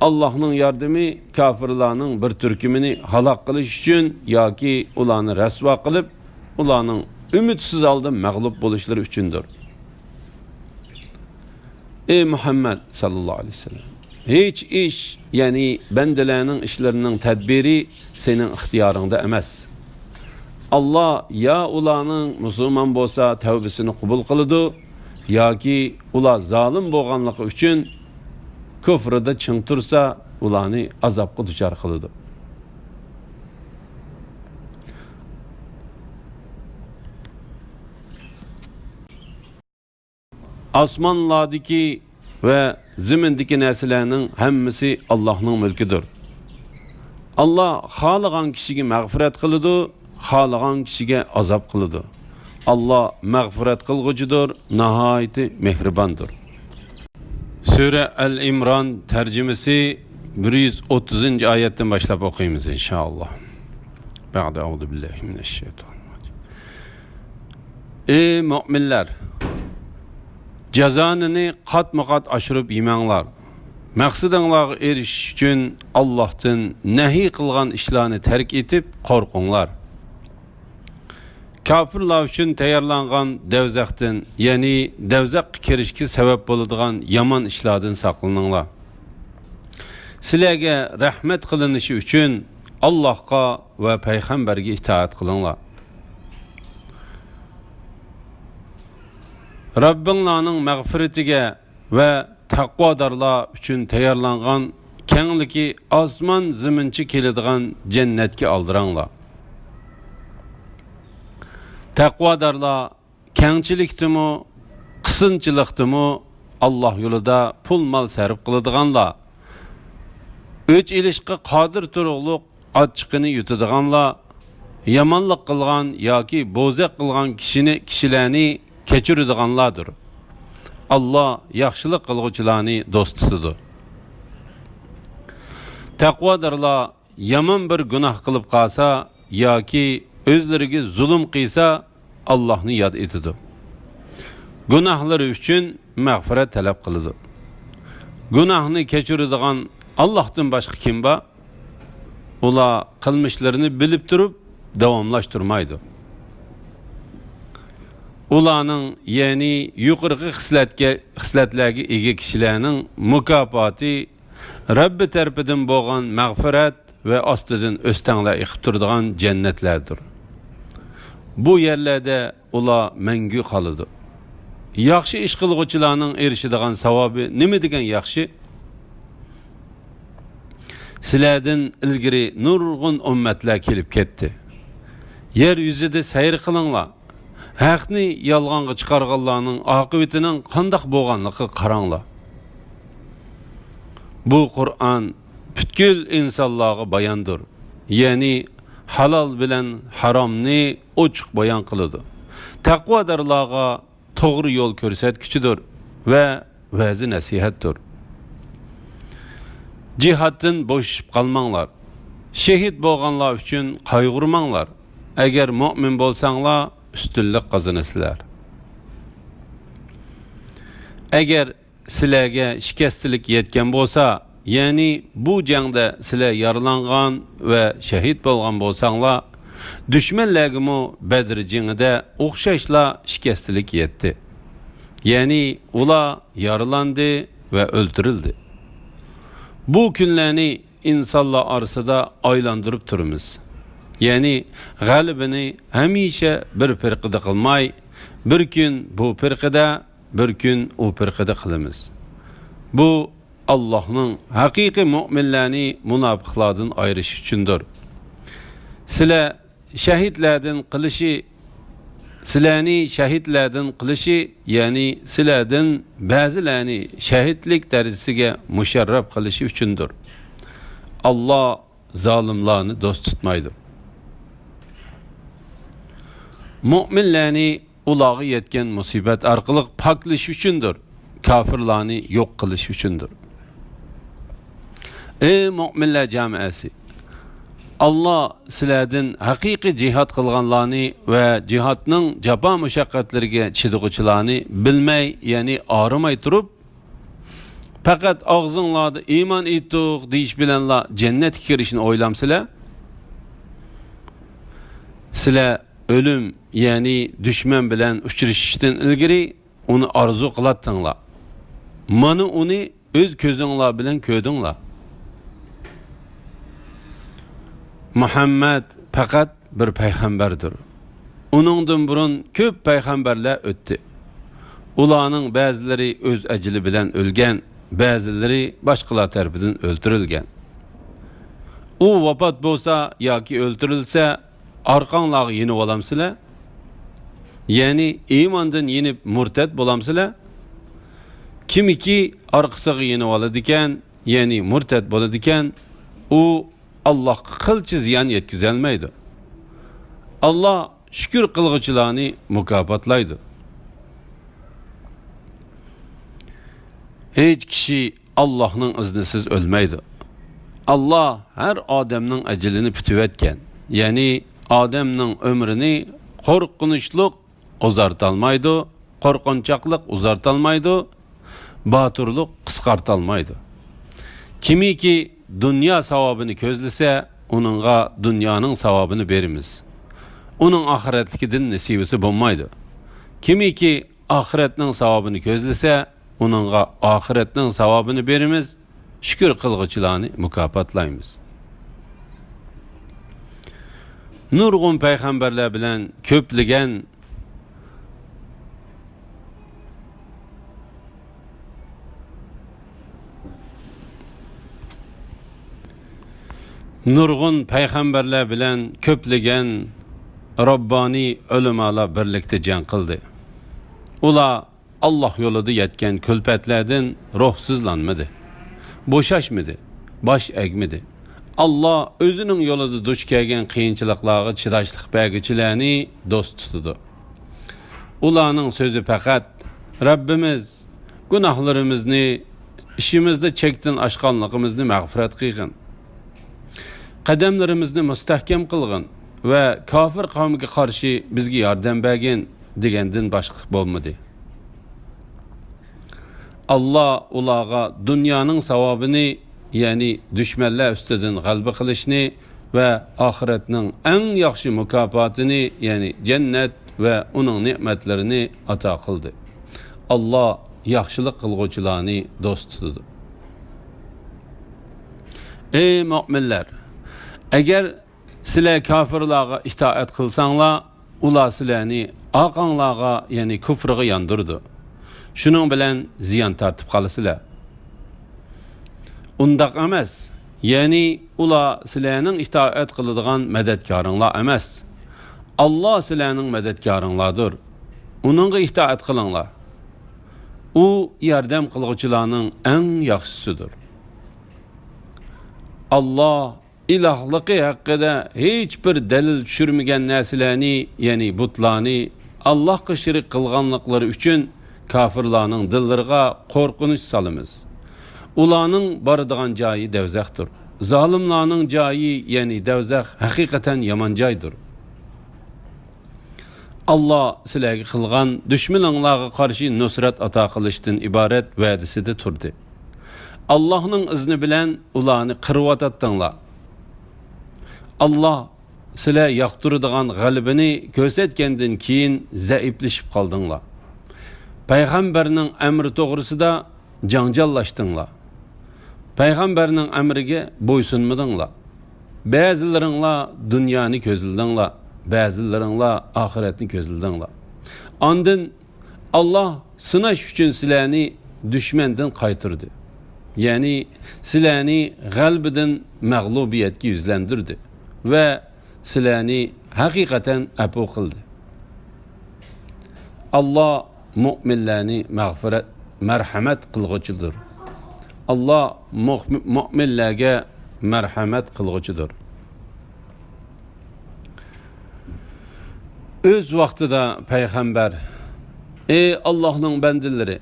ئاللانىڭ ياردىمى كاپىرلارنىڭ بىر تۈركۈمىنى ھالاك قىلىش ئۈچۈن ياكى ئۇلارنى رەسۋا قىلىپ، ئۇلارنىڭ ئۈمىدسىز ھالدا مەغلۇپ بولۇشلىرى ئۈچۈندۇر. ئەي مۇھەممەد ساللاللاھۇ ئەلەيھى ۋەسەللەم، ھېچ ئىش، يەنى بەندىلەرنىڭ ئىشلىرىنىڭ تەدبىرى سېنىڭ ئىختىيارىڭدا ئەمەس. ئاللا يا ئۇلارنىڭ مۇسۇلمان بولسا تەۋبىسىنى قوبۇل قىلىدۇ، ياكى ئۇلار زالىم بولغانلىقى ئۈچۈن كۇفرىدا چىڭ تۇرسا، ئۇلارنى ئازابقا دۇچار قىلىدۇ. ئاسمانلاردىكى ۋە زېمىندىكى نەرسىلەرنىڭ ھەممىسى ئاللانىڭ مۈلكىدۇر. ئاللا خالىغان كىشىگە مەغپىرەت قىلىدۇ، خالىغان كىشىگە ئازاب قىلىدۇ. ئاللا مەغپىرەت قىلغۇچىدۇر، ناھايىتى مېھرىباندۇر. سۈرە ئەل ئىمران تەرجىمىسى، بىر يۈز ئوتتۇزىنچى ئايەتتىن باشلاپ ئوقۇيمىز، ئىنشائاللا. بەئدە، ئەئۇزۇ بىللاھى مىنەششەيتانىررەجىم. ئەي مۆمىنلەر! جازانى قاتمۇ قات ئاشۇرۇپ يېمەڭلار. مەقسىتىڭلارغا ئېرىشىش ئۈچۈن ئاللاھتىن نەھى قىلغان ئىشلارنى تەرك ئېتىپ قورقۇڭلار. كاپىرلار ئۈچۈن تەييارلانغان دەۋزەختىن، يەنى دەۋزەخكە كىرىشكە سەۋەب بولىدىغان يامان ئىشلاردىن ساقلىنىڭلار. سىلەرگە رەھمەت قىلىنىشى ئۈچۈن ئاللاھقا ۋە پەيغەمبەرگە ئىتائەت قىلىڭلار. رەببىڭلارنىڭ مەغپىرىتىگە ۋە تەقۋادارلار ئۈچۈن تەييارلانغان كەڭلىكى ئاسمان زېمىنچە كېلىدىغان جەننەتكە ئالدىراڭلار. تەقۋادارلار كەڭچىلىكتىمۇ، قىسىنچىلىقتىمۇ ئاللا يولىدا پۇل-مال سەرپ قىلىدىغانلار، ئۆچ ئېلىشقا قادىر تۇرۇقلۇق ئاچچىقىنى يۇتىدىغانلار، يامانلىق قىلغان ياكى بوزەك قىلغان كىشىنى، كىشىلەرنى كەچۈرىدىغانلاردۇر. ئاللا ياخشىلىق قىلغۇچىلارنى دوست تۇتىدۇ. تەقۋادارلار يامان بىر گۇناھ قىلىپ قالسا ياكى ئۆزلىرىگە زۇلۇم قىلسا، ئاللاھنى ياد ئېتىدۇ. گۇناھلىرى ئۈچۈن مەغپىرەت تەلەپ قىلىدۇ. گۇناھنى كەچۈرىدىغان ئاللاھتىن باشقا كىم بار؟ ئۇلار قىلمىشلىرىنى بىلىپ تۇرۇپ داۋاملاشتۇرمايدۇ. ئۇلارنىڭ، يەنى يۇقىرىقى خىسلەتكە، خىسلەتلەرگە ئىگە كىشىلەرنىڭ مۇكاپاتى رەببى تەرىپىدىن بولغان مەغپىرەت ۋە ئاستىدىن ئۆستەڭلەر ئېقىپ تۇرىدىغان جەننەتلەردۇر. بۇ يەرلەردە ئۇلار مەڭگۈ قالىدۇ. ياخشى ئىش قىلغۇچىلارنىڭ ئېرىشىدىغان ساۋابى نېمە دېگەن ياخشى! سىلەردىن ئىلگىرى نۇرغۇن ئۈممەتلەر كېلىپ كەتتى. يەر يۈزىدە سەير قىلىڭلار. ھەقنى يالغانغا چىقارغانلارنىڭ ئاقىۋىتىنىڭ قانداق بولغانلىقىغا قاراڭلار. بۇ قۇرئان پۈتكۈل ئىنسانلارغا باياندۇر، يەنى ھالال بىلەن ھارامنى ئوچۇق بايان قىلىدۇ. تەقۋادارلارغا توغرا يول كۆرسەتكۈچىدۇر ۋە ۋەزى نەسىھەتتۇر. جىھادتىن بوشىشىپ قالماڭلار. شېھىت بولغانلار ئۈچۈن قايغۇرماڭلار. ئەگەر مۆمىن بولساڭلار، ئۈستۈنلۈك قازىنىسىلەر. ئەگەر سىلەرگە شىكەستىلىك يەتكەن بولسا، يەنى بۇ جەڭدە سىلەر يارىلانغان ۋە شەھىت بولغان بولساڭلار، دۈشمەنلەرگىمۇ بەدر جېڭىدە ئوخشاشلا شىكەستىلىك يەتتى. يەنى ئۇلار يارىلاندى ۋە ئۆلتۈرۈلدى. بۇ كۈنلەرنى ئىنسانلار ئارىسىدا ئايلاندۇرۇپ تۇرىمىز. يەنى غەلىبىنى ھەمىشە بىر پىرقىدە قىلماي، بىر كۈن بۇ پىرقىدە، بىر كۈن ئۇ پىرقىدە قىلىمىز. بۇ ئاللاھنىڭ ھەقىقىي مۆمىنلەرنى مۇناپىقلاردىن ئايرىش ئۈچۈندۇر. سىلەر شەھىدلەردىن قىلىشى، سىلەرنى شەھىدلەردىن قىلىشى، يەنى سىلەردىن بەزىلەرنى شەھىدلىك دەرىجىسىگە مۇشەررەپ قىلىشى ئۈچۈندۇر. ئاللا زالىملارنى دوست تۇتمايدۇ. مۆمىنلەرنى ئۇلارغا يەتكەن مۇسىبەت ئارقىلىق پاكلىشى ئۈچۈندۇر، كاپىرلارنى يوق قىلىش ئۈچۈندۇر. ئەي مۆمىنلەر جامائەسى! ئاللا سىلەردىن ھەقىقىي جىھاد قىلغانلارنى ۋە جىھادنىڭ جاپا مۇشەققەتلىرىگە چىدىغۇچىلارنى بىلمەي، يەنى ئارىماي تۇرۇپ، پەقەت ئاغزىڭلاردا ئىمان ئېيتتۇق دېيىش بىلەنلا جەننەتكە كىرىشنى ئويلامسىلەر؟ سىلەر ئۆلۈم، يەنى دۈشمەن بىلەن ئۇچرىشىشتىن ئىلگىرى ئۇنى ئارزۇ قىلاتتىڭلار. مانا ئۇنى ئۆز كۆزۈڭلار بىلەن كۆردۈڭلار. مۇھەممەد پەقەت بىر پەيغەمبەردۇر. ئۇنىڭدىن بۇرۇن كۆپ پەيغەمبەرلەر ئۆتتى. ئۇلارنىڭ بەزىلىرى ئۆز ئەجىلى بىلەن ئۆلگەن، بەزىلىرى باشقىلار تەرىپىدىن ئۆلتۈرۈلگەن. ئۇ ۋاپات بولسا ياكى ئۆلتۈرۈلسە، ئارقاڭلارغا يېنىۋالامسىلەر؟ يەنى ئىماندىن يېنىپ مۇرتەت بولامسىلەر؟ كىمكى ئارقىسىغا يېنىۋالىدىكەن، يەنى مۇرتەت بولىدىكەن، ئۇ ئاللاھقا قىلچە زىيان يەتكۈزەلمەيدۇ. ئاللاھ شۈكۈر قىلغۇچىلارنى مۇكاپاتلايدۇ. ھېچ كىشى ئاللاھنىڭ ئىزنىسىز ئۆلمەيدۇ. ئاللاھ ھەر ئادەمنىڭ ئەجىلىنى پۈتۈۋەتكەن، يەنى ئادەمنىڭ ئۆمرىنى قورقۇنچلۇق ئۇزارتالمايدۇ، قورقۇنچاقلىق ئۇزارتالمايدۇ، باتۇرلۇق قىسقارتالمايدۇ. كىمكى دۇنيا ساۋابىنى كۆزلىسە، ئۇنىڭغا دۇنيانىڭ ساۋابىنى بېرىمىز. ئۇنىڭ ئاخىرەتلىكىدىن نېسىۋىسى بولمايدۇ. كىمكى ئاخىرەتنىڭ ساۋابىنى كۆزلىسە، ئۇنىڭغا ئاخىرەتنىڭ ساۋابىنى بېرىمىز، شۈكۈر قىلغۇچىلارنى مۇكاپاتلايمىز. نۇرغۇن پەيغەمبەرلەر بىلەن كۆپلىگەن نۇرغۇن پەيغەمبەرلەر بىلەن كۆپلىگەن راببانىي ئۆلىمالار بىرلىكتە جەڭ قىلدى. ئۇلار ئاللاھ يولىدا يەتكەن كۈلپەتلەردىن روھسىزلانمىدى، بوشاشمىدى، باش ئەگمىدى. ئاللا ئۆزىنىڭ يولىدا دۇچ كەلگەن قىيىنچىلىقلارغا چىداشلىق بەرگۈچىلەرنى دوست تۇتىدۇ. ئۇلارنىڭ سۆزى پەقەت، «رەببىمىز، گۇناھلىرىمىزنى، ئىشىمىزدا چەكتىن ئاشقانلىقىمىزنى مەغپىرەت قىلغىن. قەدەملىرىمىزنى مۇستەھكەم قىلغىن ۋە كاپىر قەۋمگە قارشى بىزگە ياردەم بەرگىن» دېگەندىن باشقا بولمىدى. ئاللا ئۇلارغا دۇنيانىڭ ساۋابىنى، يەنى دۈشمەنلەر ئۈستىدىن غەلىبە قىلىشنى ۋە ئاخىرەتنىڭ ئەڭ ياخشى مۇكاپاتىنى، يەنى جەننەت ۋە ئۇنىڭ نېمەتلىرىنى ئاتا قىلدى. ئاللا ياخشىلىق قىلغۇچىلارنى دوست تۇتىدۇ. ئەي مۆمىنلەر! ئەگەر سىلەر كاپىرلارغا ئىتائەت قىلساڭلار، ئۇلار سىلەرنى ئارقاڭلارغا، يەنى كۇفرىغا ياندۇرىدۇ. شۇنىڭ بىلەن زىيان تارتىپ قالىسىلەر. ئۇنداق ئەمەس. يەنى ئۇلار سىلەرنىڭ ئىتائەت قىلىدىغان مەدەتكارىڭلار ئەمەس. ئاللا سىلەرنىڭ مەدەتكارىڭلاردۇر. ئۇنىڭغا ئىتائەت قىلىڭلار. ئۇ ياردەم قىلغۇچىلارنىڭ ئەڭ ياخشىسىدۇر. ئاللا ئىلاھلىقى ھەققىدە ھېچ بىر دەلىل چۈشۈرمىگەن نەرسىلەرنى، يەنى بۇتلارنى، ئاللاھقا شېرىك قىلغانلىقلىرى ئۈچۈن كاپىرلارنىڭ دىللىرىغا قورقۇنچ سالىمىز. ئۇلارنىڭ بارىدىغان جايى دەۋزەختۇر. زالىملارنىڭ جايى، يەنى دەۋزەخ، ھەقىقەتەن يامان جايدۇر. ئاللا سىلەرگە قىلغان دۈشمىنىڭلارغا قارشى نۇسرەت ئاتا قىلىشتىن ئىبارەت ۋەدىسىدە تۇردى. ئاللانىڭ ئىزنى بىلەن ئۇلارنى قىرىۋاتاتتىڭلار. ئاللا سىلەر ياقتۇرىدىغان غەلىبىنى كۆرسەتكەندىن كېيىن زەئىپلىشىپ قالدىڭلار. پەيغەمبەرنىڭ ئەمرى توغرىسىدا جاڭجاللاشتىڭلار. پەيغەمبەرنىڭ ئەمرىگە بويسۇنمىدىڭلار. بەزىلىرىڭلار دۇنيانى كۆزلىدىڭلار، بەزىلىرىڭلار ئاخىرەتنى كۆزلىدىڭلار. ئاندىن ئاللا سىناش ئۈچۈن سىلەرنى دۈشمەندىن قايتۇردى. يەنى سىلەرنى غەلىبىدىن مەغلۇبىيەتكە يۈزلەندۈردى ۋە سىلەرنى ھەقىقەتەن ئەپۇ قىلدى. ئاللا مۆمىنلەرنى مەغپىرەت، مەرھەمەت قىلغۇچىدۇر. ئاللا مۆ-، مۆمىنلەرگە مەرھەمەت قىلغۇچىدۇر. ئۆز ۋاقتىدا پەيغەمبەر، «ئەي ئاللانىڭ بەندىلىرى،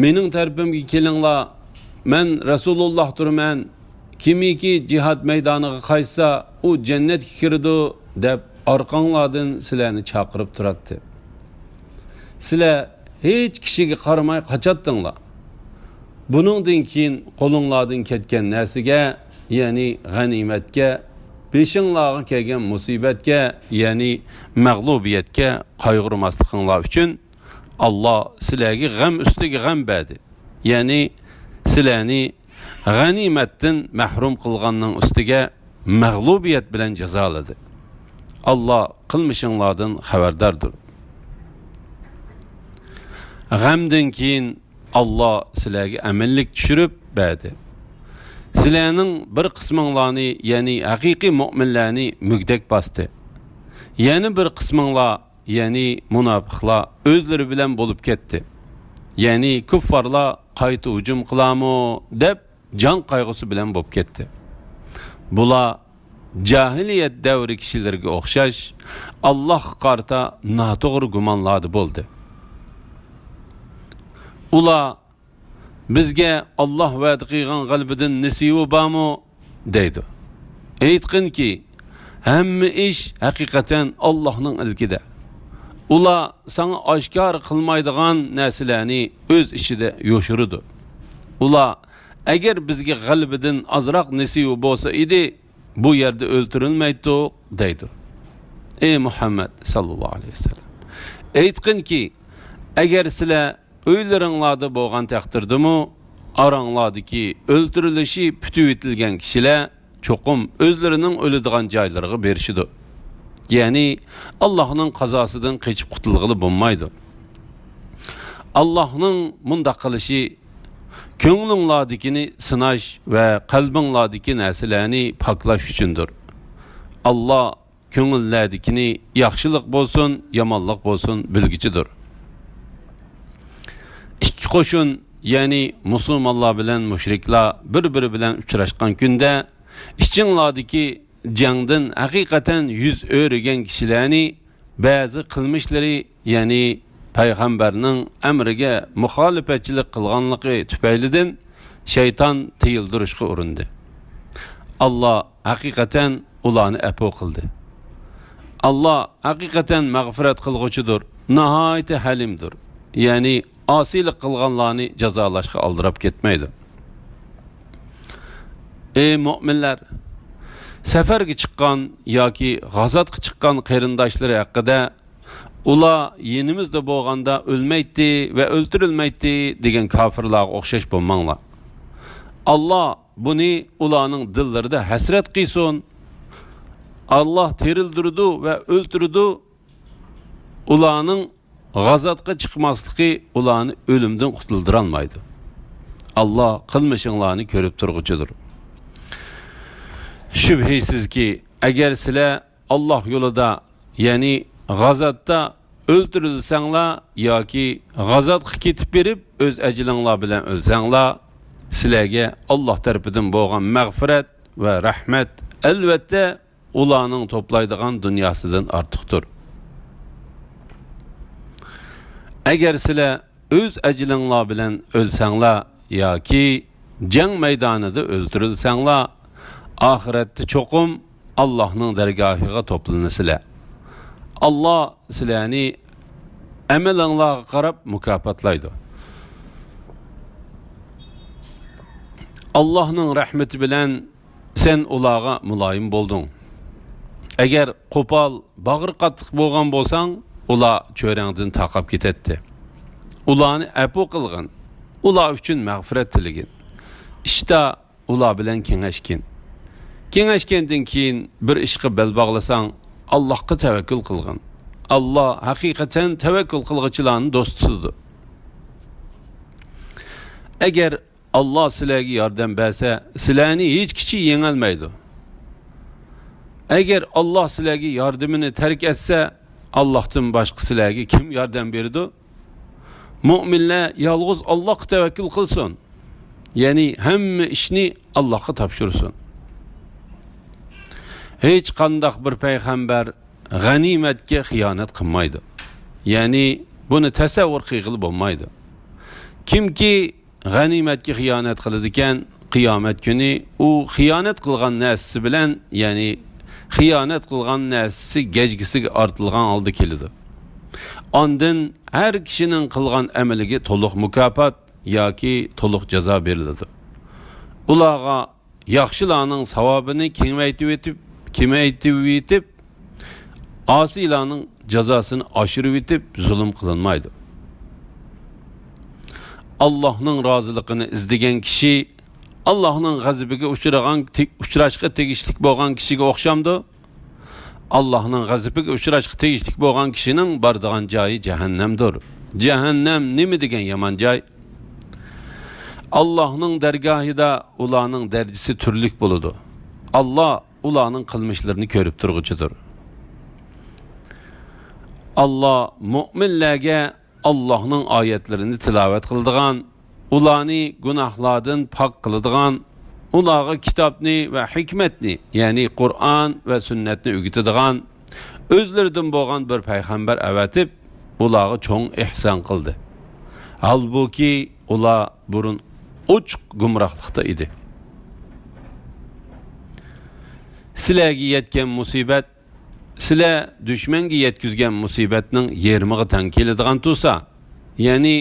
مېنىڭ تەرىپىمگە كېلىڭلار، مەن رەسۇلۇللاھتۇرمەن، كىمكى جىھاد مەيدانىغا قايتسا، ئۇ جەننەتكە كىرىدۇ» دەپ ئارقاڭلاردىن سىلەرنى چاقىرىپ تۇراتتى. سىلەر ھېچ كىشىگە قارىماي قاچاتتىڭلار. بۇنىڭدىن كېيىن قولۇڭلاردىن كەتكەن نەرسىگە، يەنى غەنىيمەتكە، بېشىڭلارغا كەلگەن مۇسىبەتكە، يەنى مەغلۇبىيەتكە قايغۇرماسلىقىڭلار ئۈچۈن، ئاللا سىلەرگە غەم ئۈستىگە غەم بەردى. يەنى سىلەرنى غەنىيمەتتىن مەھرۇم قىلغاننىڭ ئۈستىگە مەغلۇبىيەت بىلەن جازالىدى. ئاللا قىلمىشىڭلاردىن خەۋەرداردۇر. غەمدىن كېيىن ئاللا سىلەرگە ئەمىنلىك چۈشۈرۈپ بەردى. سىلەرنىڭ بىر قىسمىڭلارنى، يەنى ھەقىقىي مۆمىنلەرنى مۈگدەك باستى. يەنە بىر قىسمىڭلار، يەنى مۇناپىقلار ئۆزلىرى بىلەن بولۇپ كەتتى. يەنى كۇففارلار قايتا ھۇجۇم قىلارمۇ دەپ جان قايغۇسى بىلەن بولۇپ كەتتى. بۇلار جاھىلىيەت دەۋرى كىشىلىرىگە ئوخشاش، ئاللاھقا قارىتا ناتوغرا گۇمانلاردا بولدى. ئۇلار، «بىزگە ئاللاھ ۋەدە قىلغان غەلىبىدىن نېسىۋى بارمۇ؟» دەيدۇ. ئېيتقىنكى، ھەممە ئىش ھەقىقەتەن ئاللاھنىڭ ئىلكىدە. ئۇلار ساڭا ئاشكارا قىلمايدىغان نەرسىلەرنى ئۆز ئىچىدە يوشۇرىدۇ. ئۇلار، «ئەگەر بىزگە غەلىبىدىن ئازراق نېسىۋى بولسا ئىدى، بۇ يەردە ئۆلتۈرۈلمەيتتۇق» دەيدۇ. ئەي مۇھەممەد ساللاللاھۇ ئەلەيھى ۋەسەللەم، ئېيتقىنكى، ئەگەر سىلەر ئۆيلىرىڭلاردا بولغان تەقدىردىمۇ، ئاراڭلاردىكى ئۆلتۈرۈلۈشى پۈتۈۋېتىلگەن كىشىلەر چوقۇم ئۆزلىرىنىڭ ئۆلىدىغان جايلىرىغا بېرىشىدۇ. يەنى، ئاللاھنىڭ قازاسىدىن قېچىپ قۇتۇلغىلى بولمايدۇ. ئاللاھنىڭ مۇنداق قىلىشى كۆڭلۈڭلاردىكىنى سىناش ۋە قەلبىڭلاردىكى نەرسىلەرنى پاكلاش ئۈچۈندۇر. ئاللا كۆڭۈللەردىكىنى ياخشىلىق بولسۇن، يامانلىق بولسۇن بىلگۈچىدۇر. ئىككى قوشۇن، يەنى مۇسۇلمانلار بىلەن مۇشرىكلار بىر-بىرى بىلەن ئۇچراشقان كۈندە، ئىچىڭلاردىكى جەڭدىن ھەقىقەتەن يۈز ئۆرۈگەن كىشىلەرنى بەزى قىلمىشلىرى، يەنى پەيغەمبەرنىڭ ئەمرىگە مۇخالىپەتچىلىك قىلغانلىقى تۈپەيلىدىن شەيتان تىيىلدۈرۈشكە ئۇرۇندى. ئاللا ھەقىقەتەن ئۇلارنى ئەپۇ قىلدى. ئاللا ھەقىقەتەن مەغپىرەت قىلغۇچىدۇر، ناھايىتى ھەلىمدۇر. يەنى ئاسىيلىق قىلغانلارنى جازالاشقا ئالدىراپ كەتمەيدۇ. ئەي مۆمىنلەر! سەپەرگە چىققان ياكى غازاتقا چىققان قېرىنداشلىرى ھەققىدە، ئۇلار يېنىمىزدا بولغاندا ئۆلمەيتتى ۋە ئۆلتۈرۈلمەيتتى دېگەن كاپىرلارغا ئوخشاش بولماڭلار. ئاللا بۇنى ئۇلارنىڭ دىللىرىدا ھەسرەت قىلسۇن. ئاللا تىرىلدۈرىدۇ ۋە ئۆلتۈرىدۇ. ئۇلارنىڭ غازاتقا چىقماسلىقى ئۇلارنى ئۆلۈمدىن قۇتۇلدۇرالمايدۇ. ئاللا قىلمىشىڭلارنى كۆرۈپ تۇرغۇچىدۇر. شۈبھىسىزكى، ئەگەر سىلەر ئاللا يولىدا، يەنى غازاتتا ئۆلتۈرۈلسەڭلار ياكى غازاتقا كېتىپ بېرىپ ئۆز ئەجىلىڭلار بىلەن ئۆلسەڭلار، سىلەرگە ئاللا تەرىپىدىن بولغان مەغپىرەت ۋە رەھمەت، ئەلۋەتتە، ئۇلارنىڭ توپلايدىغان دۇنياسىدىن ئارتۇقتۇر. ئەگەر سىلەر ئۆز ئەجىلىڭلار بىلەن ئۆلسەڭلار ياكى جەڭ مەيدانىدا ئۆلتۈرۈلسەڭلار، ئاخىرەتتە چوقۇم ئاللاھنىڭ دەرگاھىغا توپلىنىسىلەر. ئاللا سىلەرنى ئەمىلىڭلارغا قاراپ مۇكاپاتلايدۇ. ئاللاھنىڭ رەھمىتى بىلەن سەن ئۇلارغا مۇلايىم بولدۇڭ. ئەگەر قوپال، باغرى قاتتىق بولغان بولساڭ، ئۇلار چۆرەڭدىن تارقاپ كېتەتتى. ئۇلارنى ئەپۇ قىلغىن، ئۇلار ئۈچۈن مەغپىرەت تىلىگىن. ئىشتا ئۇلار بىلەن كېڭەشكىن. كېڭەشكەندىن كېيىن بىر ئىشقا بەل باغلىساڭ، ئاللاھقا تەۋەككۈل قىلغىن. ئاللا ھەقىقەتەن تەۋەككۈل قىلغۇچىلارنى دوست تۇتىدۇ. ئەگەر ئاللا سىلەرگە ياردەم بەرسە، سىلەرنى ھېچ كىشى يېڭەلمەيدۇ. ئەگەر ئاللا سىلەرگە ياردىمىنى تەرك ئەتسە، ئاللاھتىن باشقا سىلەرگە كىم ياردەم بېرىدۇ؟ مۆمىنلەر يالغۇز ئاللاھقا تەۋەككۈل قىلسۇن. يەنى ھەممە ئىشنى ئاللاھقا تاپشۇرسۇن. ھېچقانداق بىر پەيغەمبەر غەنىيمەتكە خىيانەت قىلمايدۇ. يەنى بۇنى تەسەۋۋۇر قىلغىلى بولمايدۇ. كىمكى غەنىيمەتكە خىيانەت قىلىدىكەن، قىيامەت كۈنى ئۇ خىيانەت قىلغان نەرسىسى بىلەن، يەنى خىيانەت قىلغان نەرسىسى گەجگىسىگە ئارتىلغان ھالدا كېلىدۇ. ئاندىن ھەر كىشىنىڭ قىلغان ئەمىلىگە تولۇق مۇكاپات ياكى تولۇق جازا بېرىلىدۇ. ئۇلارغا ياخشىلارنىڭ ساۋابىنى كېڭەيتىۋېتىپ، كېمەيتىۋېتىپ، ئاسىيلارنىڭ جازاسىنى ئاشۇرۇۋېتىپ زۇلۇم قىلىنمايدۇ. ئاللاھنىڭ رازىلىقىنى ئىزدىگەن كىشى ئاللاھنىڭ غەزىپىگە ئۇچرىغان، ئۇچراشقا تېگىشلىك بولغان كىشىگە ئوخشامدۇ؟ ئاللاھنىڭ غەزىپىگە ئۇچراشقا تېگىشلىك بولغان كىشىنىڭ بارىدىغان جايى جەھەننەمدۇر. جەھەننەم نېمە دېگەن يامان جاي! ئاللاھنىڭ دەرگاھىدا ئۇلارنىڭ دەرىجىسى تۈرلۈك بولىدۇ. ئاللا ئۇلارنىڭ قىلمىشلىرىنى كۆرۈپ تۇرغۇچىدۇر. ئاللا مۆمىنلەرگە ئاللاھنىڭ ئايەتلىرىنى تىلاۋەت قىلىدىغان، ئۇلارنى گۇناھلاردىن پاك قىلىدىغان، ئۇلارغا كىتابنى ۋە ھېكمەتنى، يەنى قۇرئان ۋە سۈننەتنى ئۆگىتىدىغان، ئۆزلىرىدىن بولغان بىر پەيغەمبەر ئەۋەتىپ، ئۇلارغا چوڭ ئېھسان قىلدى. ھالبۇكى، ئۇلار بۇرۇن ئوچۇق گۇمراھلىقتا ئىدى. سىلەرگە يەتكەن مۇسىبەت سىلەر دۈشمەنگە يەتكۈزگەن مۇسىبەتنىڭ يېرىمىغا تەڭ كېلىدىغان تۇرسا، يەنى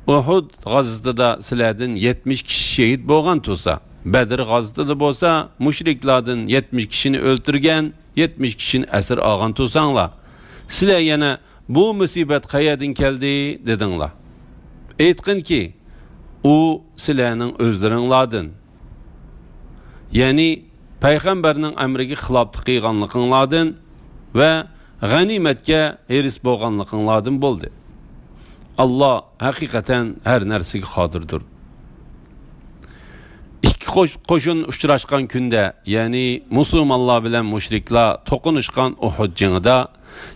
ئۇھۇد غازىتىدا سىلەردىن يەتمىش كىشى شېھىت بولغان تۇرسا، بەدر غازىتىدا بولسا مۇشرىكلاردىن يەتمىش كىشىنى ئۆلتۈرگەن، يەتمىش كىشىنى ئەسىر ئالغان تۇرساڭلار، سىلەر يەنە «بۇ مۇسىبەت قەيەردىن كەلدى؟» دېدىڭلار. ئېيتقىنكى، ئۇ سىلەرنىڭ ئۆزلىرىڭلاردىن، يەنى پەيغەمبەرنىڭ ئەمرىگە خىلاپلىق قىلغانلىقىڭلاردىن ۋە غەنىيمەتكە ھېرىس بولغانلىقىڭلاردىن بولدى. ئاللا ھەقىقەتەن ھەر نەرسىگە قادىردۇر. ئىككى قوش-، قوشۇن ئۇچراشقان كۈندە، يەنى مۇسۇلمانلار بىلەن مۇشرىكلار توقۇنۇشقان ئۇھۇد جېڭىدا،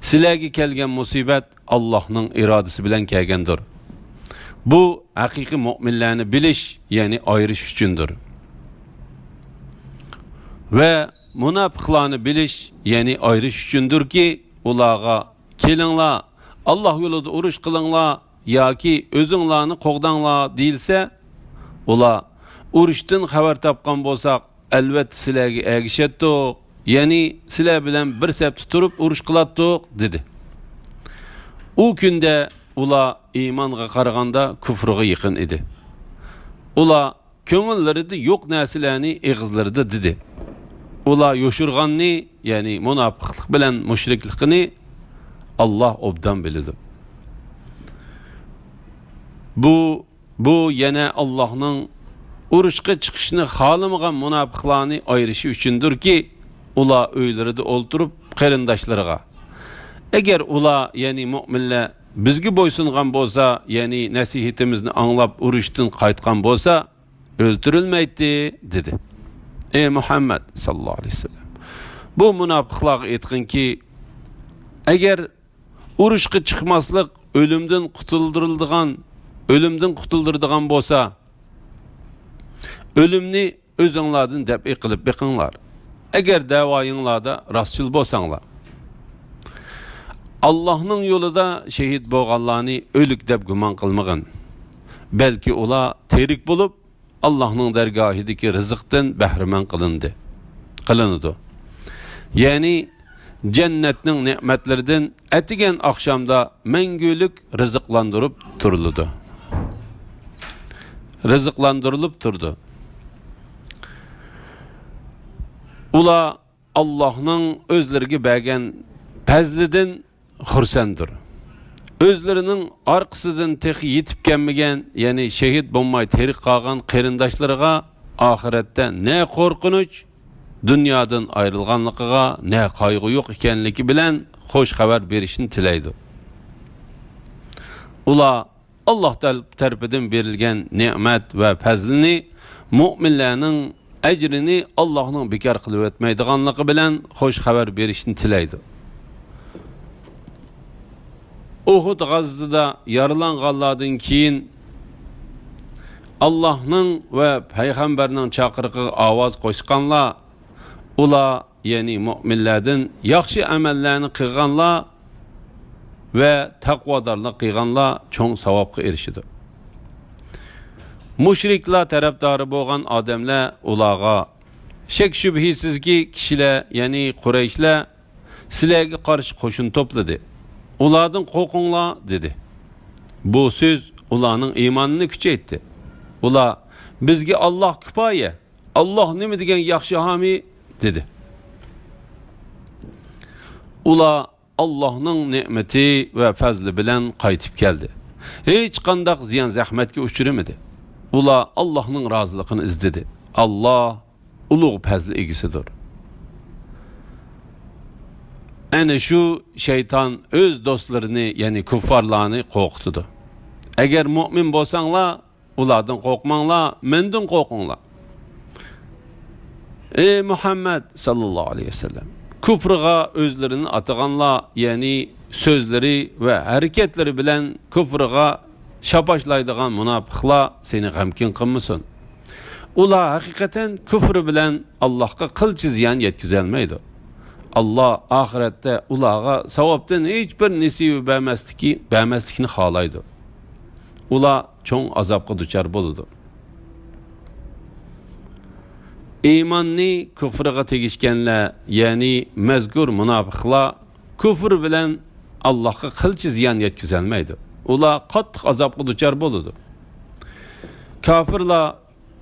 سىلەرگە كەلگەن مۇسىبەت ئاللاھنىڭ ئىرادىسى بىلەن كەلگەندۇر. بۇ ھەقىقىي مۆمىنلەرنى بىلىش، يەنى ئايرىش ئۈچۈندۇر. ۋە مۇناپىقلارنى بىلىش، يەنى ئايرىش ئۈچۈندۇركى، ئۇلارغا «كېلىڭلار، ئاللاھ يولىدا ئۇرۇش قىلىڭلار ياكى ئۆزۈڭلارنى قوغداڭلار» دېيىلسە، ئۇلار «ئۇرۇشتىن خەۋەر تاپقان بولساق، ئەلۋەتتە سىلەرگە ئەگىشەتتۇق، يەنى سىلەر بىلەن بىر سەپتە تۇرۇپ ئۇرۇش قىلاتتۇق» دېدى. ئۇ كۈندە ئۇلار ئىمانغا قارىغاندا كۇفرغا يېقىن ئىدى. ئۇلار كۆڭۈللىرىدە يوق نەرسىلەرنى ئېغىزلىرىدا دېدى. ئۇلار يوشۇرغاننى، يەنى مۇناپىقلىق بىلەن مۇشرىكلىقىنى ئاللاھ ئوبدان بىلىدۇ. بۇ، بۇ يەنە ئاللاھنىڭ ئۇرۇشقا چىقىشنى خالىمىغان مۇناپىقلارنى ئايرىشى ئۈچۈندۇركى، ئۇلار ئۆيلىرىدە ئولتۇرۇپ قېرىنداشلىرىغا، «ئەگەر ئۇلار، يەنى مۆمىنلەر، بىزگە بويسۇنغان بولسا، يەنى نەسىھىتىمىزنى ئاڭلاپ ئۇرۇشتىن قايتقان بولسا، ئۆلتۈرۈلمەيتتى» دېدى. ئەي مۇھەممەد ساللاللاھۇ ئەلەيھى ۋەسەللەم، بۇ مۇناپىقلارغا ئېيتقىنكى، ئەگەر ئۇرۇشقا چىقماسلىق ئۆلۈمدىن قۇتۇلدۇرۇلىدىغان، ئۆلۈمدىن قۇتۇلدۇرىدىغان بولسا، ئۆلۈمنى ئۆزۈڭلاردىن دەپئى قىلىپ بېقىڭلار، ئەگەر دەۋايىڭلاردا راستچىل بولساڭلار. ئاللاھنىڭ يولىدا شېھىت بولغانلارنى ئۆلۈك دەپ گۇمان قىلمىغىن. بەلكى ئۇلار تىرىك بولۇپ، ئاللاھنىڭ دەرگاھىدىكى رىزىقتىن بەھرىمەن قىلىندى، قىلىنىدۇ. يەنى جەننەتنىڭ نېمەتلىرىدىن ئەتىگەن ئاخشامدا مەڭگۈلۈك رىزىقلاندۇرۇپ تۇرۇلىدۇ. رىزىقلاندۇرۇلۇپ تۇرىدۇ. ئۇلار ئاللاھنىڭ ئۆزلىرىگە بەرگەن پەزلىدىن خۇرسەنددۇر. ئۆزلىرىنىڭ ئارقىسىدىن تېخى يېتىپ كەلمىگەن، يەنى شېھىت بولماي تىرىك قالغان قېرىنداشلىرىغا ئاخىرەتتە نە قورقۇنچ، دۇنيادىن ئايرىلغانلىقىغا نە قايغۇ يوق ئىكەنلىكى بىلەن خۇش خەۋەر بېرىشنى تىلەيدۇ. ئۇلار ئاللاھ تەل-، تەرىپىدىن بېرىلگەن نېمەت ۋە پەزلىنى، مۆمىنلەرنىڭ ئەجرىنى ئاللاھنىڭ بىكار قىلىۋەتمەيدىغانلىقى بىلەن خۇش خەۋەر بېرىشنى تىلەيدۇ. ئۇھۇد غازىتىدا يارىلانغانلاردىن كېيىن، ئاللاھنىڭ ۋە پەيغەمبەرنىڭ چاقىرىقىغا ئاۋاز قوشقانلار، ئۇلار، يەنى مۆمىنلەردىن ياخشى ئەمەللەرنى قىلغانلار ۋە تەقۋادارلىق قىلغانلار چوڭ ساۋابقا ئېرىشىدۇ. مۇشرىكلار تەرەپدارى بولغان ئادەملەر ئۇلارغا، شەك-شۈبھىسىزكى، كىشىلەر، يەنى قۇرەيشلەر سىلەرگە قارشى قوشۇن توپلىدى، ئۇلاردىن قورقۇڭلار دېدى. بۇ سۆز ئۇلارنىڭ ئىمانىنى كۈچەيتتى. ئۇلار، بىزگە ئاللاھ كۇپايە، ئاللاھ نېمە دېگەن ياخشى ھامىي دېدى. ئۇلار ئاللاھنىڭ نېمىتى ۋە پەزلى بىلەن قايتىپ كەلدى. ھېچقانداق زىيان-زەخمەتكە ئۇچرىمىدى. ئۇلار ئاللاھنىڭ رازىلىقىنى ئىزدىدى. ئاللاھ ئۇلۇغ پەزلى ئىگىسىدۇر. ئەنە شۇ شەيتان ئۆز دوستلىرىنى، يەنى كۇففارلارنى قورقۇتىدۇ. ئەگەر مۆمىن بولساڭلار، ئۇلاردىن قورقماڭلار، مەندىن قورقۇڭلار. ئەي مۇھەممەد ساللاللاھۇ ئەلەيھى ۋەسەللەم، كۇفرىغا ئۆزلىرىنى ئاتىغانلار، يەنى سۆزلىرى ۋە ھەرىكەتلىرى بىلەن كۇفرىغا شاپاشلايدىغان مۇناپىقلار سېنى غەمكىن قىلمىسۇن. ئۇلار ھەقىقەتەن كۇفرى بىلەن ئاللاھقا قىلچە زىيان يەتكۈزەلمەيدۇ. ئاللاھ ئاخىرەتتە ئۇلارغا ساۋابتىن ھېچبىر نېسىۋە بەرمەسلىكى، بەرمەسلىكنى خالايدۇ. ئۇلار چوڭ ئازابقا دۇچار بولىدۇ. ئىماننى كۇفرىغا تېگىشكەنلەر، يەنى مەزكۇر مۇناپىقلار كۇفر بىلەن ئاللاھقا قىلچە زىيان يەتكۈزەلمەيدۇ. ئۇلار قاتتىق ئازابقا دۇچار بولىدۇ. كاپىرلار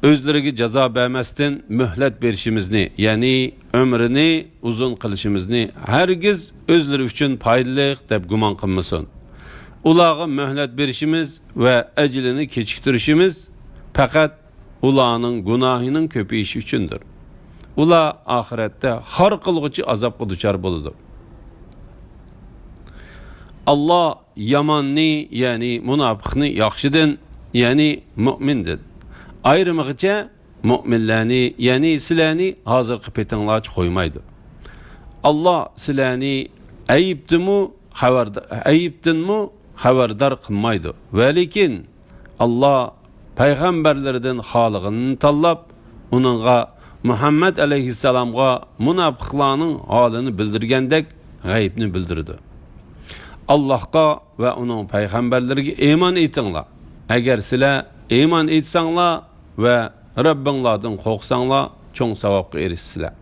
ئۆزلىرىگە جازا بەرمەستىن مۆھلەت بېرىشىمىزنى، يەنى ئۆمرىنى ئۇزۇن قىلىشىمىزنى ھەرگىز ئۆزلىرى ئۈچۈن پايدىلىق دەپ گۇمان قىلمىسۇن. ئۇلارغا مۆھلەت بېرىشىمىز ۋە ئەجىلىنى كېچىكتۈرۈشىمىز پەقەت ئۇلارنىڭ گۇناھىنىڭ كۆپىيىشى ئۈچۈندۇر. ئۇلار ئاخىرەتتە خار قىلغۇچى ئازابقا دۇچار بولىدۇ. ئاللاھ ياماننى، يەنى مۇناپىقنى ياخشىدىن، يەنى مۆمىندىن ئايرىمىغىچە، مۆمىنلەرنى، يەنى سىلەرنى ھازىرقى پېتىڭلارچە قويمايدۇ. ئاللاھ سىلەرنى ئەيىبتىنمۇ خەۋەردا-، ئەيىبتىنمۇ خەۋەردار قىلمايدۇ. ۋەلىكىن ئاللاھ پەيغەمبەرلىرىدىن خالىغىنىنى تاللاپ، ئۇنىڭغا مۇھەممەد ئەلەيھىسسالامغا مۇناپىقلارنىڭ ھالىنى بىلدۈرگەندەك غەيىبنى بىلدۈرىدۇ. ئاللاھقا ۋە ئۇنىڭ پەيغەمبەرلىرىگە ئىمان ئېيتىڭلار. ئەگەر سىلەر ئىمان ئېيتساڭلار ۋە رەببىڭلاردىن قورقساڭلار، چوڭ ساۋابقا ئېرىشىسىلەر.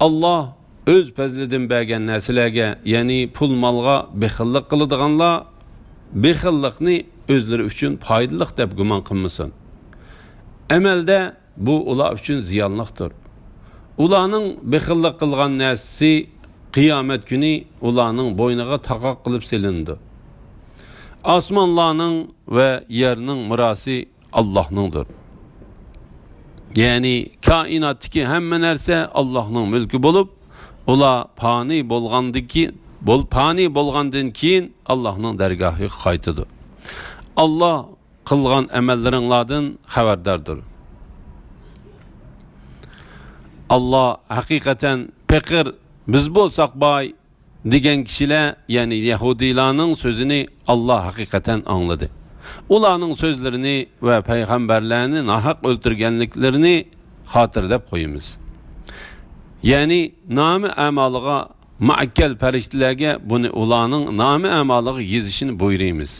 ئاللاھ ئۆز پەزلىدىن بەرگەن نەرسىلەرگە، يەنى پۇل-مالغا بېخىللىق قىلىدىغانلار بېخىللىقنى ئۆزلىرى ئۈچۈن پايدىلىق دەپ گۇمان قىلمىسۇن. ئەمەلدە بۇ ئۇلار ئۈچۈن زىيانلىقتۇر. ئۇلارنىڭ بېخىللىق قىلغان نەرسىسى قىيامەت كۈنى ئۇلارنىڭ بوينىغا تاقاق قىلىپ سېلىنىدۇ. ئاسمانلارنىڭ ۋە يەرنىڭ مىراسى ئاللاھنىڭدۇر. يەنى كائىناتتىكى ھەممە نەرسە ئاللاھنىڭ مۈلكى بولۇپ، ئۇلار پانىي بولغاندىكى-، بول-، پانىي بولغاندىن كېيىن ئاللاھنىڭ دەرگاھىغا قايتىدۇ. ئاللاھ قىلغان ئەمەللىرىڭلاردىن خەۋەرداردۇر. ئاللاھ ھەقىقەتەن پېقىر، بىز بولساق باي، دېگەن كىشىلەر، يەنى يەھۇدىيلارنىڭ سۆزىنى ئاللاھ ھەقىقەتەن ئاڭلىدى. ئۇلارنىڭ سۆزلىرىنى ۋە پەيغەمبەرلەرنى ناھەق ئۆلتۈرگەنلىكلىرىنى خاتىرىلەپ قويىمىز. يەنى نامە-ئەمالىغا مۇئەككەل پەرىشتىلەرگە بۇنى ئۇلارنىڭ نامە-ئەمالىغا يېزىشىنى بۇيرۇيمىز.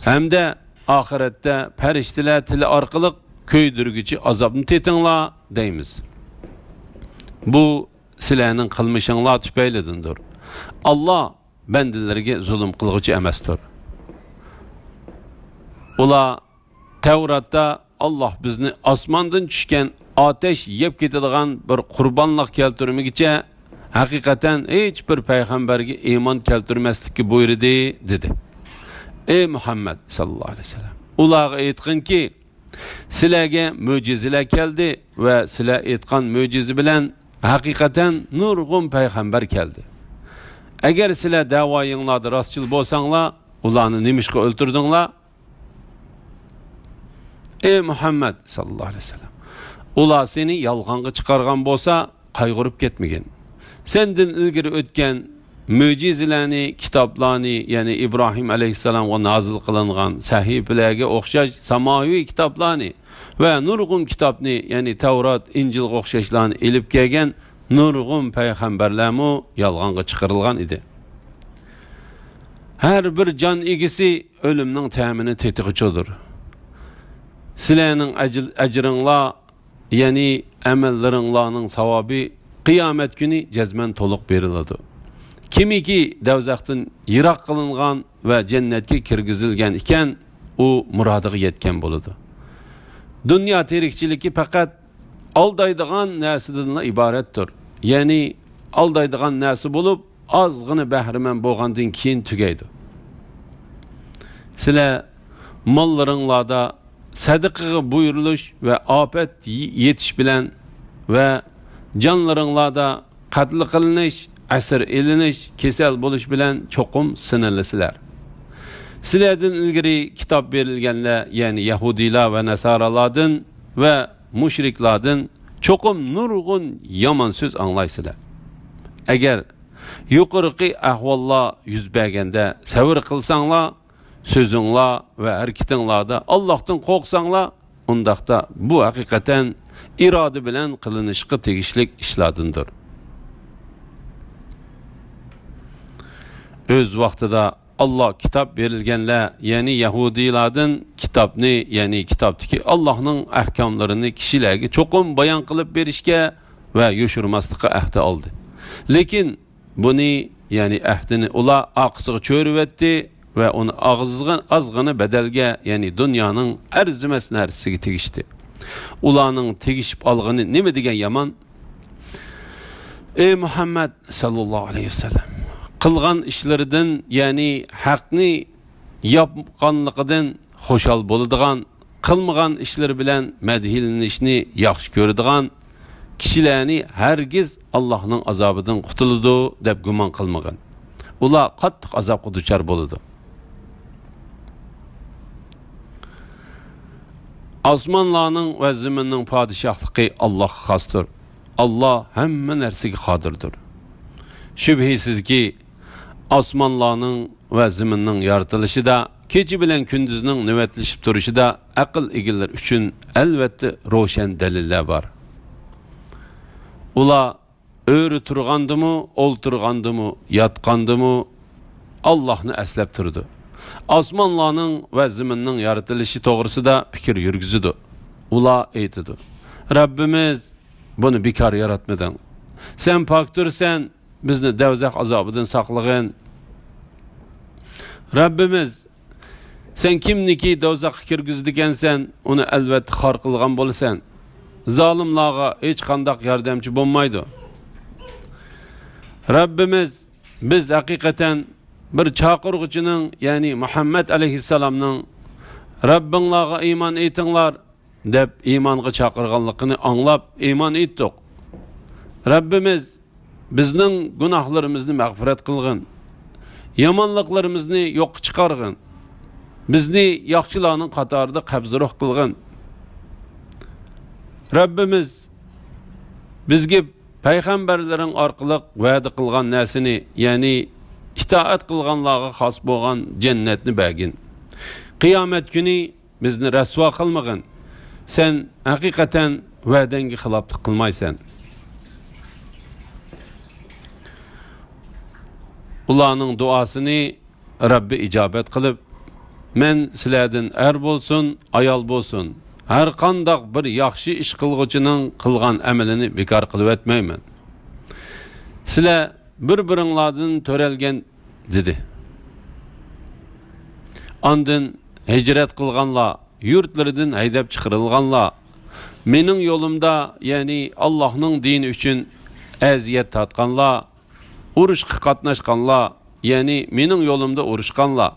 ھەمدە ئاخىرەتتە پەرىشتىلەر تىلى ئارقىلىق كۆيدۈرگۈچى ئازابنى تېتىڭلار دەيمىز. بۇ سىلەرنىڭ قىلمىشىڭلار تۈپەيلىدىندۇر. ئاللاھ بەندىلىرىگە زۇلۇم قىلغۇچى ئەمەستۇر. ئۇلار تەۋراتتا ئاللاھ بىزنى ئاسماندىن چۈشكەن ئاتەش يەپ كېتىدىغان بىر قۇربانلىق كەلتۈرمىگۈچە ھەقىقەتەن ھېچ بىر پەيغەمبەرگە ئىمان كەلتۈرمەسلىككە بۇيرۇدى، دېدى. ئەي مۇھەممەد ساللاللاھۇ ئەلەيھى ۋەسەللەم، ئۇلارغا ئېيتقىنكى، سىلەرگە مۆجىزىلەر كەلدى ۋە سىلەر ئېيتقان مۆجىزە بىلەن ھەقىقەتەن نۇرغۇن پەيغەمبەر كەلدى. ئەگەر سىلەر دەۋايىڭلاردا راستچىل بولساڭلار، ئۇلارنى نېمىشقا ئۆلتۈردۈڭلار؟ ئەي مۇھەممەد ساللاللاھۇ ئەلەيھى ۋەسەللەم، ئۇلار سېنى يالغانغا چىقارغان بولسا، قايغۇرۇپ كەتمىگىن. سەندىن ئىلگىرى ئۆتكەن مۆجىزىلەرنى، كىتابلارنى، يەنى ئىبراھىم ئەلەيھىسسالامغا نازىل قىلىنغان سەھىپىلەرگە ئوخشاش ساماۋىي كىتابلارنى ۋە نۇرغۇن كىتابنى، يەنى تەۋرات، ئىنجىلغا ئوخشاشلارنى ئېلىپ كەلگەن نۇرغۇن پەيغەمبەرلەرمۇ يالغانغا چىقىرىلغان ئىدى. ھەر بىر جان ئىگىسى ئۆلۈمنىڭ تەمىنى تېتىغۇچىدۇر. سىلەرنىڭ ئەجىل-، ئەجرىڭلار، يەنى ئەمەللىرىڭلارنىڭ ساۋابى قىيامەت كۈنى جەزمەن تولۇق بېرىلىدۇ. كىمكى دەۋزەختىن يىراق قىلىنغان ۋە جەننەتكە كىرگۈزۈلگەن ئىكەن، ئۇ مۇرادىغا يەتكەن بولىدۇ. دۇنيا تىرىكچىلىكى پەقەت ئالدايدىغان نەرسىدىنلا ئىبارەتتۇر. يەنى ئالدايدىغان نەرسە بولۇپ، ئازغىنە بەھرىمەن بولغاندىن كېيىن تۈگەيدۇ. سىلەر ماللىرىڭلاردا سەدىقىگە بۇيرۇلۇش ۋە ئاپەت يېتىش بىلەن ۋە جانلىرىڭلاردا قەتل قىلىنىش، ئەسىر ئېلىنىش، كېسەل بولۇش بىلەن چوقۇم سىنىلىسىلەر. سىلەردىن ئىلگىرى كىتاب بېرىلگەنلەر، يەنى يەھۇدىيلار ۋە ناسارالاردىن ۋە مۇشرىكلاردىن چوقۇم نۇرغۇن يامان سۆز ئاڭلايسىلەر. ئەگەر يۇقىرىقى ئەھۋاللار يۈز بەرگەندە سەۋر قىلساڭلار، سۆزۈڭلار ۋە ھەرىكىتىڭلاردا ئاللاھتىن قورقساڭلار، ئۇنداقتا بۇ ھەقىقەتەن ئىرادە بىلەن قىلىنىشقا تېگىشلىك ئىشلاردىندۇر. ئۆز ۋاقتىدا ئاللاھ كىتاب بېرىلگەنلەر، يەنى يەھۇدىيلاردىن كىتابنى، يەنى كىتابتىكى ئاللاھنىڭ ئەھكاملىرىنى كىشىلەرگە چوقۇم بايان قىلىپ بېرىشكە ۋە يوشۇرماسلىققا ئەھدە ئالدى. لېكىن بۇنى، يەنى ئەھدىنى ئۇلار ئارقىسىغا چۆرۈۋەتتى ۋە ئۇنى ئازغىن-، ئازغىنە بەدەلگە، يەنى دۇنيانىڭ ئەرزىمەس نەرسىسىگە تېگىشتى. ئۇلارنىڭ تېگىشىپ ئالغىنى نېمە دېگەن يامان! ئەي مۇھەممەد ساللاللاھۇ ئەلەيھى ۋەسەللەم، قىلغان ئىشلىرىدىن، يەنى ھەقنى ياپقانلىقىدىن خۇشال بولىدىغان، قىلمىغان ئىشلىرى بىلەن مەدھىيلىنىشنى ياخشى كۆرىدىغان كىشىلەرنى ھەرگىز ئاللاھنىڭ ئازابىدىن قۇتۇلىدۇ دەپ گۇمان قىلمىغىن. ئۇلار قاتتىق ئازابقا دۇچار بولىدۇ. ئاسمانلارنىڭ ۋە زېمىننىڭ پادىشاھلىقى ئاللاھقا خاستۇر. ئاللاھ ھەممە نەرسىگە قادىردۇر. شۈبھىسىزكى، ئاسمانلارنىڭ ۋە زېمىننىڭ يارىتىلىشىدا كېچە بىلەن كۈندۈزنىڭ نۆۋەتلىشىپ تۇرۇشىدا ئەقىل ئىگىلىرى ئۈچۈن ئەلۋەتتە روشەن دەلىللەر بار. ئۇلار ئۆرە تۇرغاندىمۇ، ئولتۇرغاندىمۇ، ياتقاندىمۇ ئاللاھنى ئەسلەپ تۇرىدۇ. ئاسمانلارنىڭ ۋە زېمىننىڭ يارىتىلىشى توغرىسىدا پىكىر يۈرگۈزىدۇ. ئۇلار ئېيتىدۇ: رەببىمىز، بۇنى بىكار ياراتمىدىڭ. سەن پاكتۇرسەن، بىزنى دەۋزەخ ئازابىدىن ساقلىغىن. رەببىمىز، سەن كىمنىكى دوزاخقا كىرگۈزىدىكەنسەن، ئۇنى ئەلۋەتتە خار قىلغان بولىسەن. زالىملارغا ھېچقانداق ياردەمچى بولمايدۇ. رەببىمىز، بىز ھەقىقەتەن بىر چاقىرغۇچىنىڭ، يەنى مۇھەممەد ئەلەيھىسسالامنىڭ، رەببىڭلارغا ئىمان ئېيتىڭلار، دەپ ئىمانغا چاقىرغانلىقىنى ئاڭلاپ ئىمان ئېيتتۇق. رەببىمىز، بىزنىڭ گۇناھلىرىمىزنى مەغپىرەت قىلغىن، يامانلىقلىرىمىزنى يوققا چىقارغىن، بىزنى ياخشىلارنىڭ قاتارىدا قەبزى روھ قىلغىن. رەببىمىز، بىزگە پەيغەمبەرلىرىڭ ئارقىلىق ۋەدە قىلغان نەرسىنى، يەنى ئىتائەت قىلغانلارغا خاس بولغان جەننەتنى بەرگىن. قىيامەت كۈنى بىزنى رەسۋا قىلمىغىن. سەن ھەقىقەتەن ۋەدەڭگە خىلاپلىق قىلمايسەن. ئۇلارنىڭ دۇئاسىنى رەببى ئىجابەت قىلىپ، مەن سىلەردىن ئەر بولسۇن، ئايال بولسۇن، ھەر قانداق بىر ياخشى ئىش قىلغۇچىنىڭ قىلغان ئەمىلىنى بىكار قىلىۋەتمەيمەن. سىلەر بىر-بىرىڭلاردىن تۆرەلگەن، دېدى. ئاندىن ھىجرەت قىلغانلار، يۇرتلىرىدىن ھەيدەپ چىقىرىلغانلار، مېنىڭ يولۇمدا، يەنى ئاللاھنىڭ دىنى ئۈچۈن ئەزىيەت تارتقانلار، ئۇرۇشقا قاتناشقانلار، يەنى مېنىڭ يولۇمدا ئۇرۇشقانلار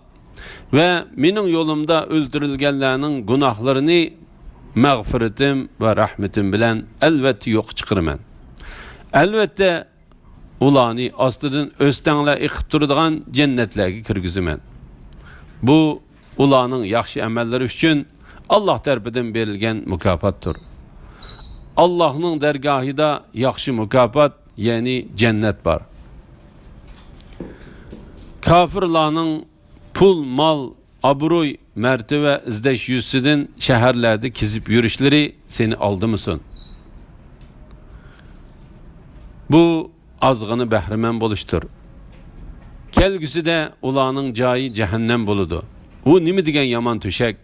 ۋە مېنىڭ يولۇمدا ئۆلتۈرۈلگەنلەرنىڭ گۇناھلىرىنى مەغپىرىتىم ۋە رەھمىتىم بىلەن ئەلۋەتتە يوققا چىقىرىمەن. ئەلۋەتتە، ئۇلارنى ئاستىدىن ئۆستەڭلەر ئېقىپ تۇرىدىغان جەننەتلەرگە كىرگۈزىمەن. بۇ ئۇلارنىڭ ياخشى ئەمەللىرى ئۈچۈن ئاللاھ تەرىپىدىن بېرىلگەن مۇكاپاتتۇر. ئاللاھنىڭ دەرگاھىدا ياخشى مۇكاپات، يەنى جەننەت بار. كاپىرلارنىڭ پۇل، مال، ئابرۇي، مەرتىۋە ئىزدەش يۈزىسىدىن شەھەرلەردە كېزىپ يۈرۈشلىرى سېنى ئالدىمىسۇن. بۇ ئازغىنە بەھرىمەن بولۇشتۇر. كەلگۈسىدە ئۇلارنىڭ جايى جەھەننەم بولىدۇ. ئۇ نېمە دېگەن يامان تۆشەك!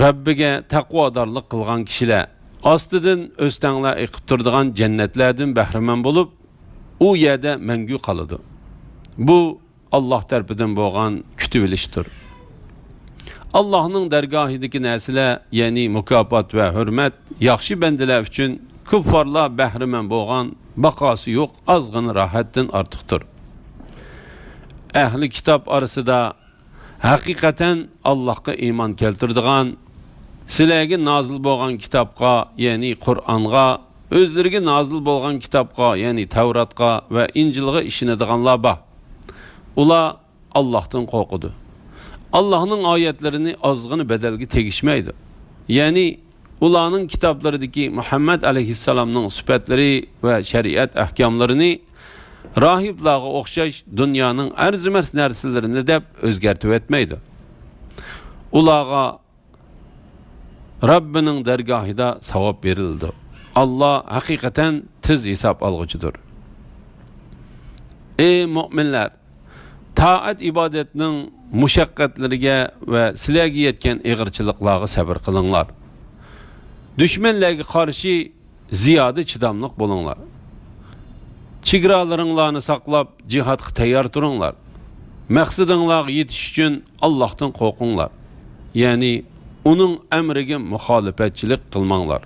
رەببىگە تەقۋادارلىق قىلغان كىشىلەر ئاستىدىن ئۆستەڭلەر ئېقىپ تۇرىدىغان جەننەتلەردىن بەھرىمەن بولۇپ، ئۇ يەردە مەڭگۈ قالىدۇ. بۇ ئاللاھ تەرىپىدىن بولغان كۈتۈۋېلىشتۇر. ئاللاھنىڭ دەرگاھىدىكى نەرسىلەر، يەنى مۇكاپات ۋە ھۆرمەت ياخشى بەندىلەر ئۈچۈن، كۇففارلار بەھرىمەن بولغان باقاسى يوق ئازغىنە راھەتتىن ئارتۇقتۇر. ئەھلى كىتاب ئارىسىدا ھەقىقەتەن ئاللاھقا ئىمان كەلتۈرىدىغان، سىلەرگە نازىل بولغان كىتابقا، يەنى قۇرئانغا، ئۆزلىرىگە نازىل بولغان كىتابقا، يەنى تەۋراتقا ۋە ئىنجىلغا ئىشىنىدىغانلار بار. ئۇلار ئاللاھتىن قورقىدۇ. ئاللاھنىڭ ئايەتلىرىنى ئازغىنە بەدەلگە تېگىشمەيدۇ. يەنى ئۇلارنىڭ كىتابلىرىدىكى مۇھەممەد ئەلەيھىسسالامنىڭ سۈپەتلىرى ۋە شەرىئەت ئەھكاملىرىنى راھىبلارغا ئوخشاش دۇنيانىڭ ئەرزىمەس نەرسىلىرىنى دەپ ئۆزگەرتىۋەتمەيدۇ. ئۇلارغا رەببىنىڭ دەرگاھىدا ساۋاب بېرىلىدۇ. ئاللا ھەقىقەتەن تېز ھېساب ئالغۇچىدۇر. ئەي مۆمىنلەر! تائەت-ئىبادەتنىڭ مۇشەققەتلىرىگە ۋە سىلەرگە يەتكەن ئېغىرچىلىقلارغا سەۋر قىلىڭلار. دۈشمەنلەرگە قارشى زىيادە چىداملىق بولۇڭلار. چېگرالىرىڭلارنى ساقلاپ، جىھادقا تەييار تۇرۇڭلار. مەقسىتىڭلارغا يېتىش ئۈچۈن ئاللاھتىن قورقۇڭلار. يەنى ئۇنىڭ ئەمرىگە مۇخالىپەتچىلىك قىلماڭلار.